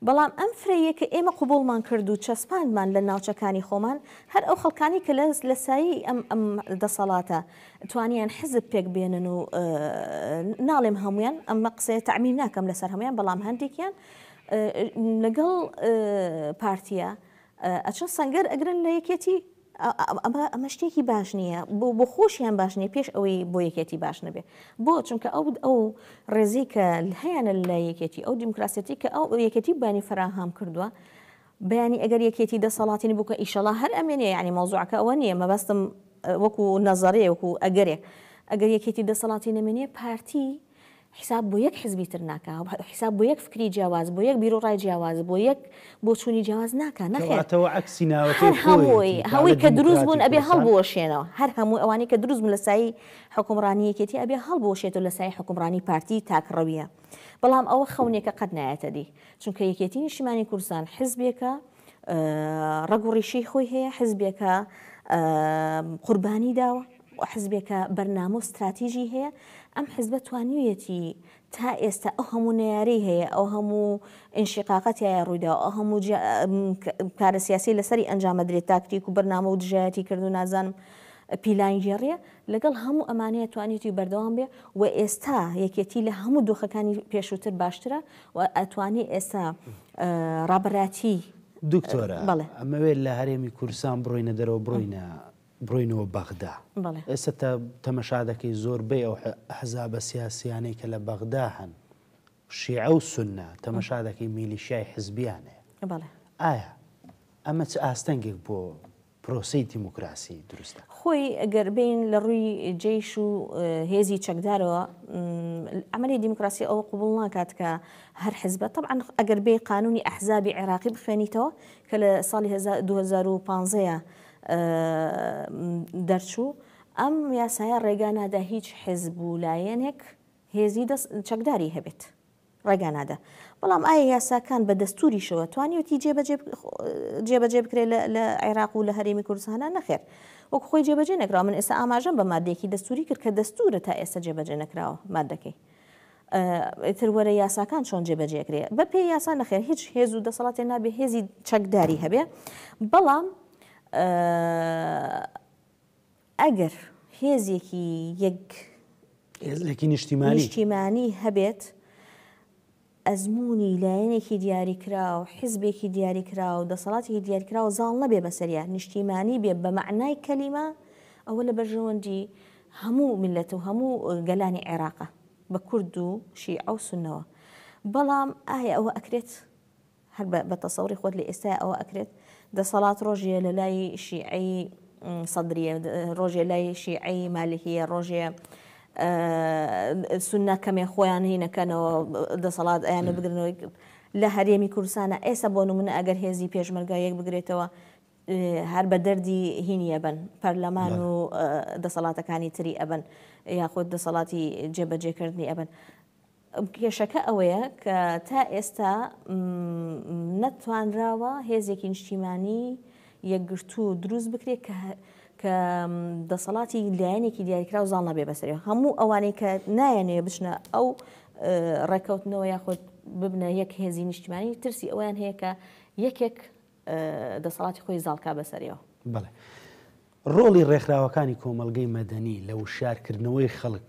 بەڵام ئەم فرەییە کە ئێمە قبوڵمان کرد و چەسپاندمان لە ناوچەکانی خۆمان، هەر ئەو خەڵکانەی کە لە لە سایەی ئەم ئەم دەسەڵاتە توانیان حزب پێک بێنن و ناڵێم هەموویان، ئەمە قسەیە تەعمیم ناکەم لەسەر هەموویان، بەڵام هەندێکیان لەگەڵ پارتیە ئەچن سەنگەر ئەگرن لە یەکێتی ئەمە ئەمە شتێکی باش نییە بۆ بۆ خۆشیان باش نییە پێش ئەوەی بۆ یەکێتی باش نەبێ بۆ چونکە ئەو ئەو ڕێزی کە هەیەە لە یەکێتی ئەو دیموکراسیەتی کە ئەو یەکێتی بانی فراهام کردووە بەیانی ئەگەر یەکێتی دەسەڵاتی نەبوو کە ئیشەڵا هەر ئەمێنێ یعنی مەوزوعەکە ئەوە نییە مەبەستم وەکو نەزەرەیە وەکو ئەگەرێک ئەگەر یەکێتی دەسەڵاتی نەمێنێ پارتی حیساب بۆ یەک حزبی تر ناکا، حیساب بۆ یەک فکری جیاواز، بۆ یەک بیروڕای جیاواز، بۆ یەک بۆچوونی جیاواز ناکا، نەخێر. کەواتە ئەوە عەکسی ناوەکەی هەر هەمووی، خۆیەتی، هەمووی کە کە ئەڵێ دروست بوون دیموکراتی ئەبێ کوردستان. هەڵبوەشێنەوە، هەر هەموو ئەوانەی کە دروست بوون لە سایەی حوکمڕانی یەکێتی ئەبێ هەڵبوەشێتەوە لە سایەی حوکمڕانی پارتی تاکڕەویە. بەڵام ئەوە خەونێکە قەت نایەتە دی. چونکە یەکێتی نیشتیمانی کوردستان حزبێکە ڕەگ و ڕیشەی خۆی هەیە، حزبێکە قوربانی داوە، حزبێکە بەرنامە و ستراتیژی هەیە، ئەم حزبە توانیویەتی تا ئێستا ئەو هەموو نەیارەی هەیە، ئەو هەموو ئینشیقاقە تیایا ڕوویداوە، ئەو هەموو کارە سیاسی لەسەری ئەنجامەدرێت، تاکتیک و بەرنامە و دژایەتی کرد و نازانم پیلانگێڕیە، لەگەڵ هەموو ئەمانەیە توانیویەتی بەردەوام بێ و ئێستا یەکێتی لە هەموو دۆخەکانی پێشووتر باشترە و ئەتوانی ئێستا ڕابەرایەتی دکتۆرە ئەمەوێت لە هەرێمی کوردستان بڕۆینە دەرەوە بڕۆینە بڕۆینەوە بەغدا. ئێستا تەمەشا دەکەی زۆربەی ئەو ئەحزابە سیاسیانەی کە لە بەغدا هەن شیعە و سوننە تەمەشا دەکەی میلیشیای حزبیان هەیە. ئایا ئەمە چ ئاستەنگێک بۆ پرۆسەی دیموکراسی دروست دەکات؟ خۆی گەر بێین لە ڕووی جەیش و هێزی چەکدارەوە عەمەلی دیموکراسی ئەوە قبوڵ ناکات کە هەر حزبە تەبعەن ئەگەر بێی قانونی ئەحزابی عێراقی بخوێنیتەوە کە لە ساڵی 2015 دەرچوو، ئەم یاسایە ڕێگا نادا هیچ حزب و لایەنێک هێزی دەست چەکداری هەبێت ڕێگا نادا بەڵام ئایا یاساکان بە دەستوریشەوە توانیوتی جێبەجێ بکرێت لە عێراق و لە هەرێمی کوردستانە نەخێر وەک خۆی جێبەجێ نەکراوە من ئێستا ئاماژەم بە مادەیەکی دەستوری کرد کە دەستورە تا ئێستا جێبەجێ نەکراوە مادەکەی ئیتر وەرە یاساکان چۆن جێبەجێ کرێ بە پێی یاسا نەخێر هیچ هێز و دەسەڵاتێ نابێ هێزی چەکداری هەبێ بەڵام ئەگەر هێزێکی یەک هێزێکی نیشتیمانی نیشتیمانی هەبێت ئەزموونی لایەنێکی دیاریکراو، حیزبێکی دیاریکراو، دەسەڵاتێکی دیاریکراو زاڵ نەبێ بەسەریا، نیشتیمانی بێ بە مەعنای کەلیمە، ئەوە لە بەرژەوەندی هەموو میللەت و هەموو گەلانی عێراقە بە کورد و شیعە و سوننەوە. بەڵام ئایا ئەوە ئەکرێت؟ هەر بە تەسەوری خۆت لە ئێستایا ئەوە ئەکرێت؟ دەسەڵات ڕۆژێ لە لای شیعەی سەدریە، ڕۆژێ لای شیعەی مالکیە، ڕۆژێ سوننە کەمێ خۆیان هینەکەنەوە دەسەڵات ئەیانە بگرنەوەی لە هەرێمی کوردستانە ئێستا بۆ نمونە ئەگەر هێزی پێشمەرگە یەک بگرێتەوە هەر بە دەردی هینی ئەبەن پەرلەمان و دەسەڵاتەکانی تری ئەبن یاخود دەسەڵاتی جێبەجێکردنی ئەبن کێشەکە ئەوەیە کە تا ئێستا نەتوانراوە هێزێکی نیشتیمانی یەکگرتوو دروست بکرێت کە کە دەسەڵاتی لایەنێکی دیاریکراو زاڵ نەبێ بەسەری هەموو ئەوانەی کە نایەنەوێ بچنە ئەو ڕێککەوتنەوە یاخود ببنە یەک هێزی نیشتیمانی ترسی ئەویان هەیە کە یەکێک دەسەڵاتی خۆی زاڵکا بەسەریەوە. بەڵێ. ڕۆڵی ڕێکخراوەکانی کۆمەڵگەی مەدەنی لە وشیارکردنەوەی خەڵک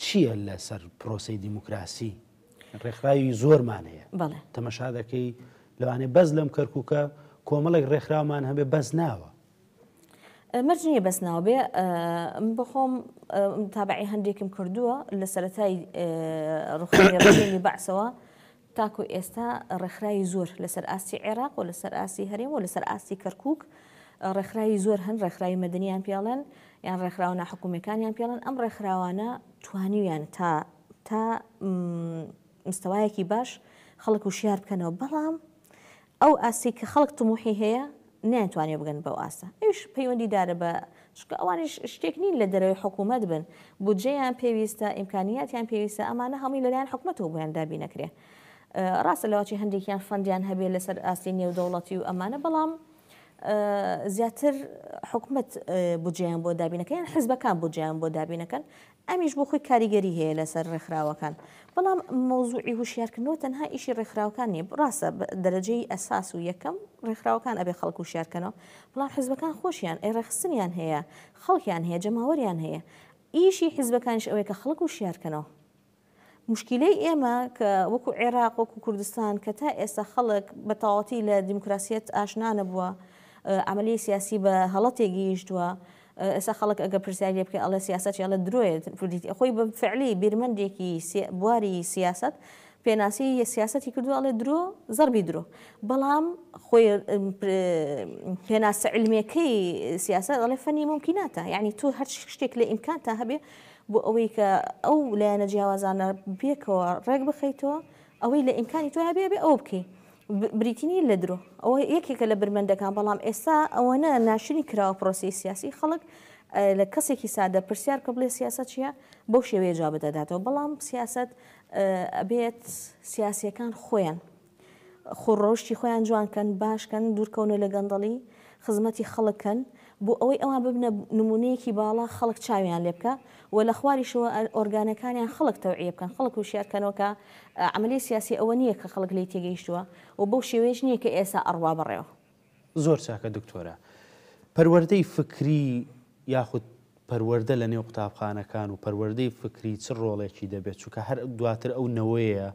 چییە لەسەر پرۆسەی دیموکراسی؟ ڕێکخراوی زۆرمان هەیە. بەڵێ. تەمەشا دەکەی لەوانەیە بەس لەم کەرکووکە کۆمەڵێک ڕێکخراومان هەبێ بەس ناوە. مەرج نییە بەس ناو بێ من بۆ خۆم تابعی هەندێکم کردووە لە سەرەتای ڕوخانی ڕژێمی بەعسەوە تاکو ئێستا ڕێکخراوی زۆر لەسەر ئاستی عێراق و لەسەر ئاستی هەرێم و لەسەر ئاستی کەرکووک ڕێکخراوی زۆر هەن ڕێکخراوی مەدەنیان پێڵێن یان ڕێکخراوە ناحکومیەکانیان پێڵێن ئەم ڕێکخراوانە توانیویان تا تا مستەوایەکی باش خەڵک وشیار بکەنەوە بەڵام ئەو ئاستەی کە خەڵک تموحی هەیە نەیانتوانیوە بگەن بەو ئاستە ئەویش پەیوەندی دارە بە چونکە ئەوانیش شتێک نین لە دەرەوەی حکوومەت بن بودجەیان پێویستە ئیمکانیاتیان پێویستە ئەمانە هەمووی لەلایەن حکومەتەوە بۆیان دابین نەکرێ ڕاستە لەوەچی هەندێکیان فەندیان هەبێ لەسەر ئاستی نێودەوڵەتی و ئەمانە بەڵام زیاتر حکومەت بودجەیان بۆ دابینەکە یان حزبەکان بودجەیان بۆ دابینەکەن ئەمیش بۆ خۆی کاریگەری هەیە لەسەر ڕێکخراوەکان، بەڵام مەوزوعی هوشیارکردنەوە تەنها ئیشی ڕێکخراوەکان نییە، ڕاستە دەرەجەی ئەساس و یەکەم ڕێکخراوەکان ئەبێ خەڵک هوشیارکەنەوە، بەڵام حزبەکان خۆشیان ئەی ڕێکخستنیان هەیە، خەڵکیان هەیە، جەماوەریان هەیە، ئیشی حزبەکانیش ئەوەیە کە خەڵک هوشیارکەنەوە. موشکیلەی ئێمە کە وەکو عێراق وەکو کوردستان کە تا ئێستا خەڵک بە تەواوەتی لە دیموکراسیەت ئاشنا نەبووە، عەمەلیەی سیاسی بە هەڵە تێگەیشتووە، ئێستا خەڵک ئەگەر پرسیاری لێ بکەی ئەڵێ سیاسەت چیە ئەڵێ درۆیە خۆی بە فعلی بیرمەندێکی بواری سیاسەت پێناسی سیاسەتی کردووە ئەڵێ درۆ زەربی درۆ بەڵام خۆی پێناسە علمیەکەی سیاسەت ئەڵێ فەنی مومکیناتە یعنی تۆ هەر شتێک لە ئیمکانتا هەبێ. بۆ ئەوەی کە ئەو لایەنە جیاوازانە پێکەوە ڕێک بخەیتەوە ئەوەی لە ئیمکانی تۆ هەبێ ئەبێ ئەوە بکەی بریتی نیە لە درۆ ئەوە یەکێکە لە برمەندەکان بەڵام ئێستا ئەوەنە ناشرین کراوە پرۆسەی سیاسی خەڵک لە کەسێکی سادە پرسیار کە بڵێ سیاسەت چییە بەو شێوەیە جواب دەداتەوە بەڵام سیاسەت ئەبێت سیاسیەکان خۆیان خۆ ڕەوشتی خۆیان جوان کەن باش کەن دوورکەونە لە گەندەڵی خزمەتی خەڵک کەن بۆ ئەوەی ئەوان ببنە نمونەیەکی باڵا خەڵک چاویان لێ بکا و لە خواریشەوە ئۆرگانەکانیان خەڵک تەوعیە بکەن خەڵک وشیار کەنەوە کە عەمەلی سیاسی ئەوە نییە کە خەڵک لێی تێگەیشتووە و بەو شێوەیەش نییە کە ئێسا ئەڕوا بەڕێوە. زۆر چاکە دکتۆرە. پەروەردەی فکری یاخود پەروەردە لە نێو قوتابخانەکان و پەروەردەی فکری چ ڕۆڵێکی دەبێت چونکە هەر دواتر ئەو نەوەیە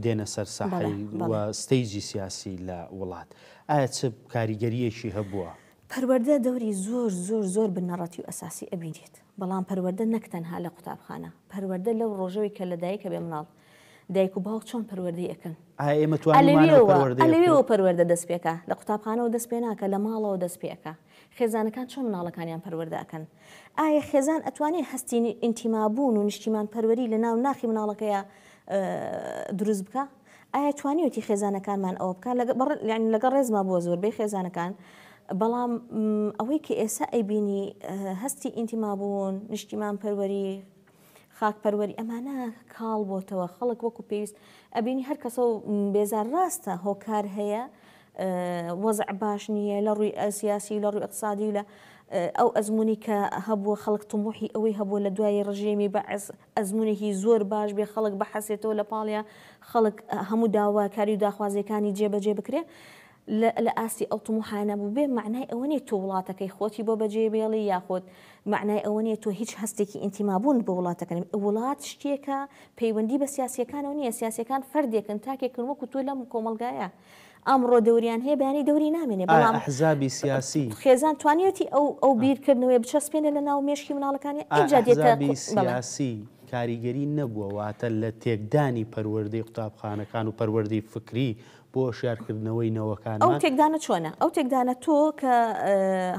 دێنە سەر ساحەی و ستەیجی سیاسی لە وڵات ئایا چ کاریگەرییەکی هەبووە؟ پەروەردە دەوری زۆر زۆر زۆر بنەڕەتی و ئەساسی ئەبینێت بەڵام پەروەردە نەک تەنها لە قوتابخانە پەروەردە لەو ڕۆژەوەی کە لە دایک ئەبێ مناڵ دایک و باوک چۆن پەروەردەی ئەکەن ئایا ئێمە توانیومانە ئەو پەروەردەیە بکەین؟ ئەلەوێوە پەروەردە دەست پێکا لە قوتابخانەوە دەست پێ ناکا لە ماڵەوە دەست پێ ئەکا خێزانەکان چۆن مناڵەکانیان پەروەردە ئەکەن ئایا خێزان ئەتوانێ هەستی ئینتیمابوون و نیشتیمان پەروەری لە ناو ناخی مناڵەکەیا دروست بکا؟ ئایا توانیوێتی خێزانەکانمان ئەوە بکا؟ یانی لەگەڵ ڕێزما بۆ زۆربەی خێزانەکان، بەڵام ئەوەی کە ئێستا ئەیبینی هەستی ئینتیمابوون، نیشتیمان پەروەری، خاک پەروەری ئەمانە کاڵ بۆتەوە، خەڵک وەکو پێویست ئەبینی هەر کەسە و بێزار ڕاستە هۆکار هەیە وەزع باش نییە لە ڕووی سیاسی و لە ڕووی ئیقتسادی و لە ئەو ئەزموونی کە هەبووە خەڵک تموحی ئەوەی هەبووە لە دوای ڕژێمی بەعس ئەزموونێکی زۆر باش بێ خەڵک بحەسێتەوە لە پاڵیا خەڵک هەموو داواکاری و داخوازیەکانی جێبەجێ بکرێ لە ئاستی ئەو تموحانە بووبێ مەعنای ئەوە نیە تۆ وڵاتەکەی خۆتی بۆ بەجێ بێڵی یاخود مەعنای ئەوە نیە تۆ هیچ هەستێکی ئینتیمابوون بۆ وڵاتەکە نەبێ وڵات شتێکە پەیوەندی بە سیاسیەکانەوە نیە سیاسیەکان فەردێکن تاکێکن وەکو تۆ لەم کۆمەڵگایە ئەمڕۆ دەوریان هەیە بەیانی دەوری نامێنێ بەڵام ئەحزابی سیاسی خێزان توانیەتی ئەو ئەو بیرکردنەوەیە بچەسپێنێ لە ناو مێشکی مناڵەکانی ئینجا دێتە ئەحزابی سیاسی کاریگەری نەبووە واتە لە تێکدانی پەروەردەی قوتابخانەکان و پەروەردەی فکری بۆ هۆشیارکردنەوەی نەوەکانمان. ئەو تێکدانە چۆنە؟ ئەو تێکدانە تۆ کە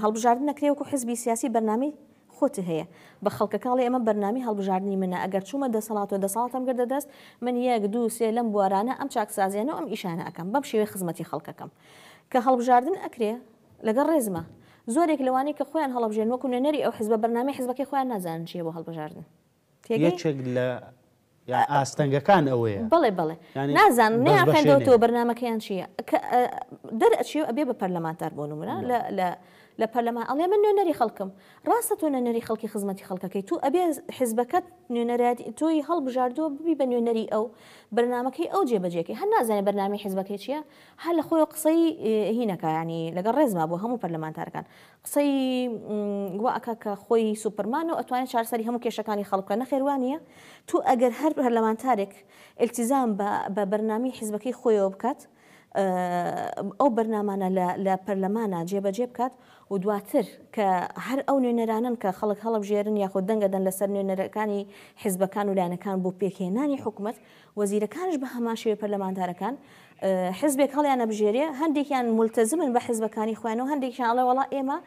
هەڵبژاردن ئەکرێ وەکو حزبی سیاسی بەرنامەی خۆت هەیە بە خەڵکەکە ئەڵێ ئەمە بەرنامەی هەڵبژاردنی منە ئەگەر چوومە دەسەڵاتەوە دەسەڵاتم گرتە دەست من یەک دوو سێ لەم بوارانە ئەم چاکسازیانە و ئەم ئیشانە ئەکەم بەم شێوەیە خزمەتی خەڵک ئەکەم کە هەڵبژاردن ئەکرێ لەگەڵ ڕێزمە زۆرێک لەوانەی کە خۆیان هەڵەبژێرن وەکو نوێنەری ئەو حزبە بەرنامەی حزبەکەی خۆیان نازانن چییە بۆ هەڵبژاردن تێگەی؟ یەکێک لە ئاستەنگەکان ئەوەیە. بەڵێ بەڵێ نازانن نەیان خوێندەوەتەوە بەرنامەکەیان چییە کە دەرئەچێ و ئەبێ بە پەرلەمانتار بۆ نمونە لە لە لە پەرلەمان ئەڵێ من نوێنەری خەڵکم ڕاستە تۆ نوێنەری خەڵکی خزمەتی خەڵکەکەی تو ئەبێ حزبەکەت نوێنەرایەتی تۆی هەڵبژاردووە ببی بە نوێنەری ئەو بەرنامەکەی ئەو جێبەجێکەی هەر نازانێ بەرنامەی حزبەکەی چییە هەر لە خۆیەوە قسەی هینەکە ینی لەگەڵ ڕێزما بۆ هەموو پەرلەمانتارەکان قسەی وا ئەکا کە خۆی سوپەرمانە و ئەتوانێت چارەسەری هەموو کێشەکانی خەڵک بکات، نەخێر وا نییە، تۆ ئەگەر هەر پەرلەمانتارێک ئیلتیزام بە بە بەرنامەی حیزبەکەی خۆیەوە بکات، ئەو بەرنامانە لە لە پەرلەمانا جێبەجێ بکات و دواتر کە هەر ئەو نوێنەرانەن کە خەڵک هەڵەبژێرن یاخود دەنگ ئەدەن لەسەر نوێنەرەکانی حیزبەکان و لایەنەکان بۆ پێکهێنانی حکومەت، وەزیرەکانیش بە هەمان شێوەی پەرلەمانتارەکان حزبێک هەڵیان ئەبژێرێ هەندێکیان مولتەزمن بە حزبەکانی خۆیان و هەندێکیان ئەڵێ وەڵا ئێمە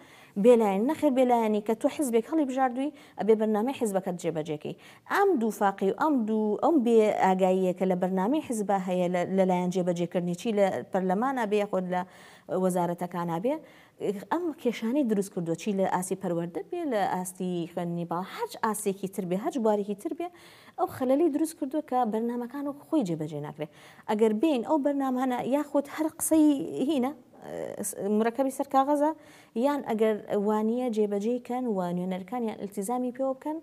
بێلایەن نەخێر بێلایەنی کە تۆ حزبێک هەڵی بژاردووی ئەبێ بەرنامەی حزبەکەت جێبەجێکەی ئەم دوو فاقی و ئەم دوو ئەم بێ ئاگاییە کە لە بەرنامەی حزبا هەیە لەلایەن جێبەجێکردنی چی لە پەرلەمانا بێ یاخود لە وەزارەتەکانا بێ ئەم کێشانەی دروست کردووە چی لە ئاستی پەروەردە بێ لە ئاستی خوێندنی باڵا هەرچ ئاستێکی تر بێ هەرچ بوارێکی تر بێ ئەو خەلەلی دروست کردووە کە بەرنامەکان وەک خۆی جێبەجێ ناکرێت ئەگەر بین ئەو بەرنامانە یاخود هەر قسەی هینە مرەکەبی سەر کاغەزە یان ئەگەر وانە جێبەجێی کەن و نوێنەرەکانیان التزامی پێوە بکەن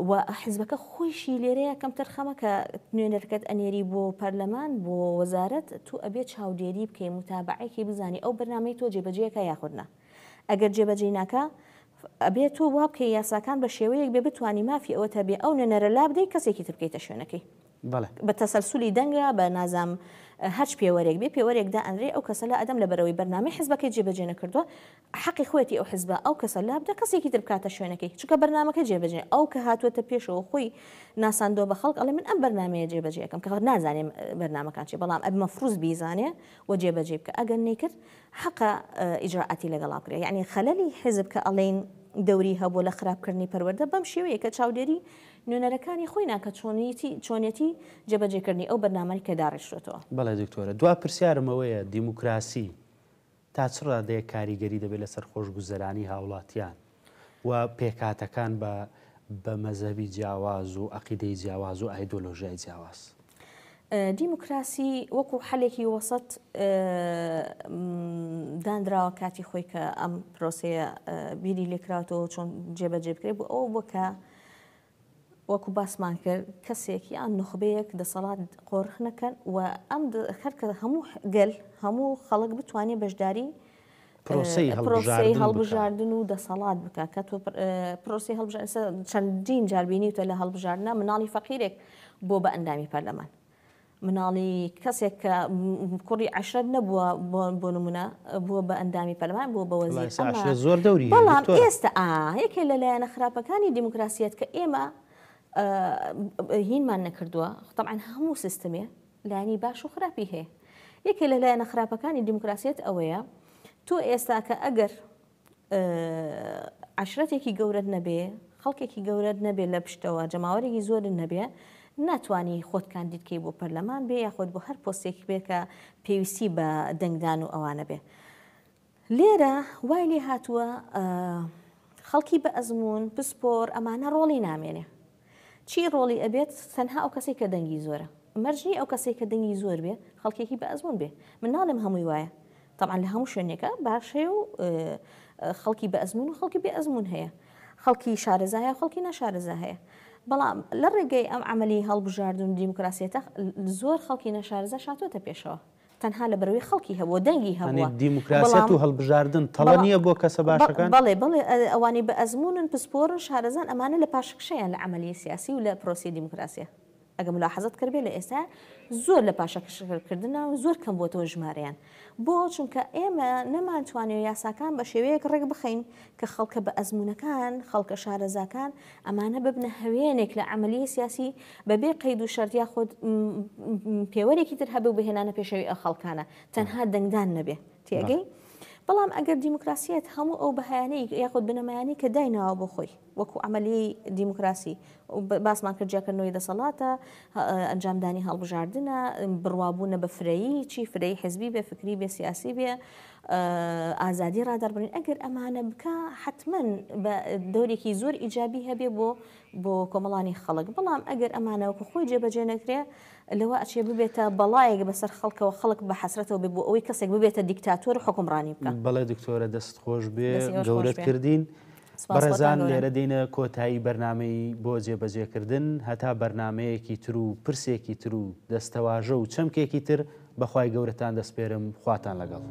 و حزبەکە خۆیشی لێرەیە کەمتەرخەمە کە نوێنەرەکەت ئەنێری بۆ پەرلەمان بۆ وەزارەت تۆ ئەبێ چاودێری بکەی متابەعەی بزانی ئەو بەرنامەی تۆ جێبەجێکە یاخود نا ئەگەر جێبەجێی ناکا ئەبێ تۆ وا بکەی یاساکان بە شێوەیەک بێ بتوانی مافی ئەوەت هەبێ ئەو نوێنەرە لابدەی کەسێکی تر بکەیتە شوێنەکەی. بەڵێ. بە تەسەلسولی دەنگە بە نازام هەرچ پێوەرێک بێ پێوەرێک دائەنرێ ئەو کەسە لا ئەدەم لەبەرئەوەی بەرنامەی حزبەکەی جێبەجێ نەکردووە حەقی خۆیەتی ئەو حزبە ئەو کەسە لابدا کەسێکی تر بکاتە شوێنەکەی چونکە بەرنامەکە جێبەجێ ئەو کە هاتووەتە پێشەوە خۆی ناساندووە بە خەڵک ئەڵێ من ئەم بەرنامەیە جێبەجێ ئەکەم کە نازانێ بەرنامەکان چیە بەڵام ئەبێ مەفروز بیزانێ و جێبەجێ بکە ئەگەر نەیکرد حەقە ئیجرائاتی لەگەڵا بکرێ یعنی خەلەلی حزب کە ئەڵێین. دەوری هەبووە لە خراپکردنی پەروەردە بەم شێوەیە کە چاودێری نوێنەرەکانی خۆی ناکە چۆنیەتی چۆنیەتی جێبەجێکردنی ئەو بەرنامانەی کە داڕێژرێتەوە. بەڵێ دکتۆرە دوا پرسیارم ئەوەیە دیموکراسی تا چ ڕادەیەک کاریگەری دەبێت لەسەر خۆشگوزەرانی هاوڵاتیان و پێکهاتەکان بە بە مەزهەبی جیاواز و عەقیدەی جیاواز و ئایدۆلۆژیای جیاواز؟ دیموکراسی وەکو حەلێکی وەسەت دانراوە کاتی خۆی کە ئەم پرۆسەیە بیری لێکراوەتەوە چۆن جێبەجێ بکرێت بۆ ئەوە بۆ کە وەکو باسمان کرد کەسێک یان نوخبەیەک دەسەڵات قۆرخ نەکەن و ئەم هەر کە هەموو گەل هەموو خەڵک بتوانێت بەشداری پرۆسەی هەڵبژاردن و دەسەڵات بکە کە تۆ پرۆسی هەڵبژاردن چەندین جار بینیوتە لە هەڵبژاردنە مناڵی فەقیرێک بۆ بە ئەندامی پەرلەمان مناڵی کەسێک کە کوڕی عەشرەت نەبووە بۆ نمونە بووە بە ئەندامی پەرلەمان بووە بە وەزیر زۆر دەوری بەڵام ئێستا یەکێ لە لایەنە خراپەکانی دیموکراسیەت کە ئێمە هینمان نەکردووە طبعا هەموو سیستمێ لایەنی باش و خراپی هەیە یەکێ لە لایەنە خراپەکانی دیموکراسیەت ئەوەیە تۆ ئێستا کە ئەگەر عەشرەتێکی گەورەت نەبێ، خەڵکێکی گەورەت نەبێ لە پشتەوە، جەماوەرێکی زۆرت نەبێ، ناتوانی خۆت کاندید کەی بۆ پەرلەمان بێ یاخود بۆ هەر پۆستێک بێ کە پێویستی بە دەنگدان و ئەوانە بێ. لێرە وای لێ هاتووە خەڵکی بە ئەزموون، پسپۆر، ئەمانە ڕۆڵی نامێنێ. چی ڕۆڵی ئەبێت؟ تەنها ئەو کەسەی کە دەنگی زۆرە. مەرج نییە ئەو کەسەی کە دەنگی زۆر بێ خەڵکێکی بە ئەزموون بێ. من ناڵێم هەمووی وایە. تەبعەن لە هەموو شوێنێکا باش هەیە و خەڵکی بە ئەزموون و خەڵکی بێ ئەزموون هەیە. خەڵکی شارەزا هەیە و خەڵکی ناشارەزا هەیە. بەڵام لە ڕێگەی ئەم عەمەلی هەڵبژاردن و دیموکراسیەتە زۆر خەڵکی نەشارەزاش هاتووەتە پێشەوە. تەنها لەبەرئەوەی خەڵکی هەبووە دەنگی هەبووە. یانی دیموکراسیەت و هەڵبژاردن تەڵە نییە بۆ کەسە باشەکان؟ بەڵێ بەڵێ ئەوانەی بە ئەزموونن پسپۆرن شارەزان ئەمانە لە پاشەکشەیان لە عەمەلیەی سیاسی و لە پرۆسەی دیموکراسیە. ئەگەر ملاحەزەت کردبێ لە ئێستا زۆر لە پاشەکشەکردنە و زۆر کەم بۆتەوە ژمارەیان. بۆ؟ چونکە ئێمە نەمانتوانیوە یاساکان بە شێوەیەک ڕێک بخەین کە خەڵکە بە ئەزموونەکان، خەڵکە شارەزاکان ئەمانە ببنە هەوێنێک لە عەمەلیەی سیاسی بە بێ قەید و شەرت یاخود پێوەرێکی تر هەبێ و بهێنانە پێشەوی ئەو خەڵکانە تەنها دەنگدان نەبێ. تێگەی؟ بەڵام ئەگەر دیموکراسیەت هەموو ئەو بەهایانەی یاخود بنەمایانەی کە دایناوە بۆ خۆی وەکو عەمەلیەی دیموکراسی باسمان کرد جیاکردنەوەی دەسەڵاتە، ئەنجامدانی هەڵبژاردنە، بڕوابوونە بە فرەیی، چی فرەیی حزبی بێ، فکری بێ، سیاسی بێ، ئازادی ڕادەربڕین، ئەگەر ئەمانە بکا حەتمەن بە دەورێکی زۆر ئیجابی هەبێ بۆ بۆ کۆمەڵانی خەڵک، بەڵام ئەگەر ئەمانە وەکو خۆی جێبەجێ نەکرێ لەوە ئەچێ ببێتە بەڵایەک بەسەر خەڵکەوە، خەڵک بە حەسرەتەوە بێ بۆ ئەوەی کەسێک ببێتە دیکتاتۆر و حوکمڕانی بکا. بەڵێ دکتۆرە دەستت خۆش بێ گەورەت کردین. بەڕێزان لێرە دێینە کۆتایی بەرنامەی بۆ جێبەجێکردن، هەتا بەرنامەیەکی تر و پرسێکی تر و دەستەواژە و چەمکێکی تر بەخوای گەورەتان دەسپێرم خواتان لەگەڵ.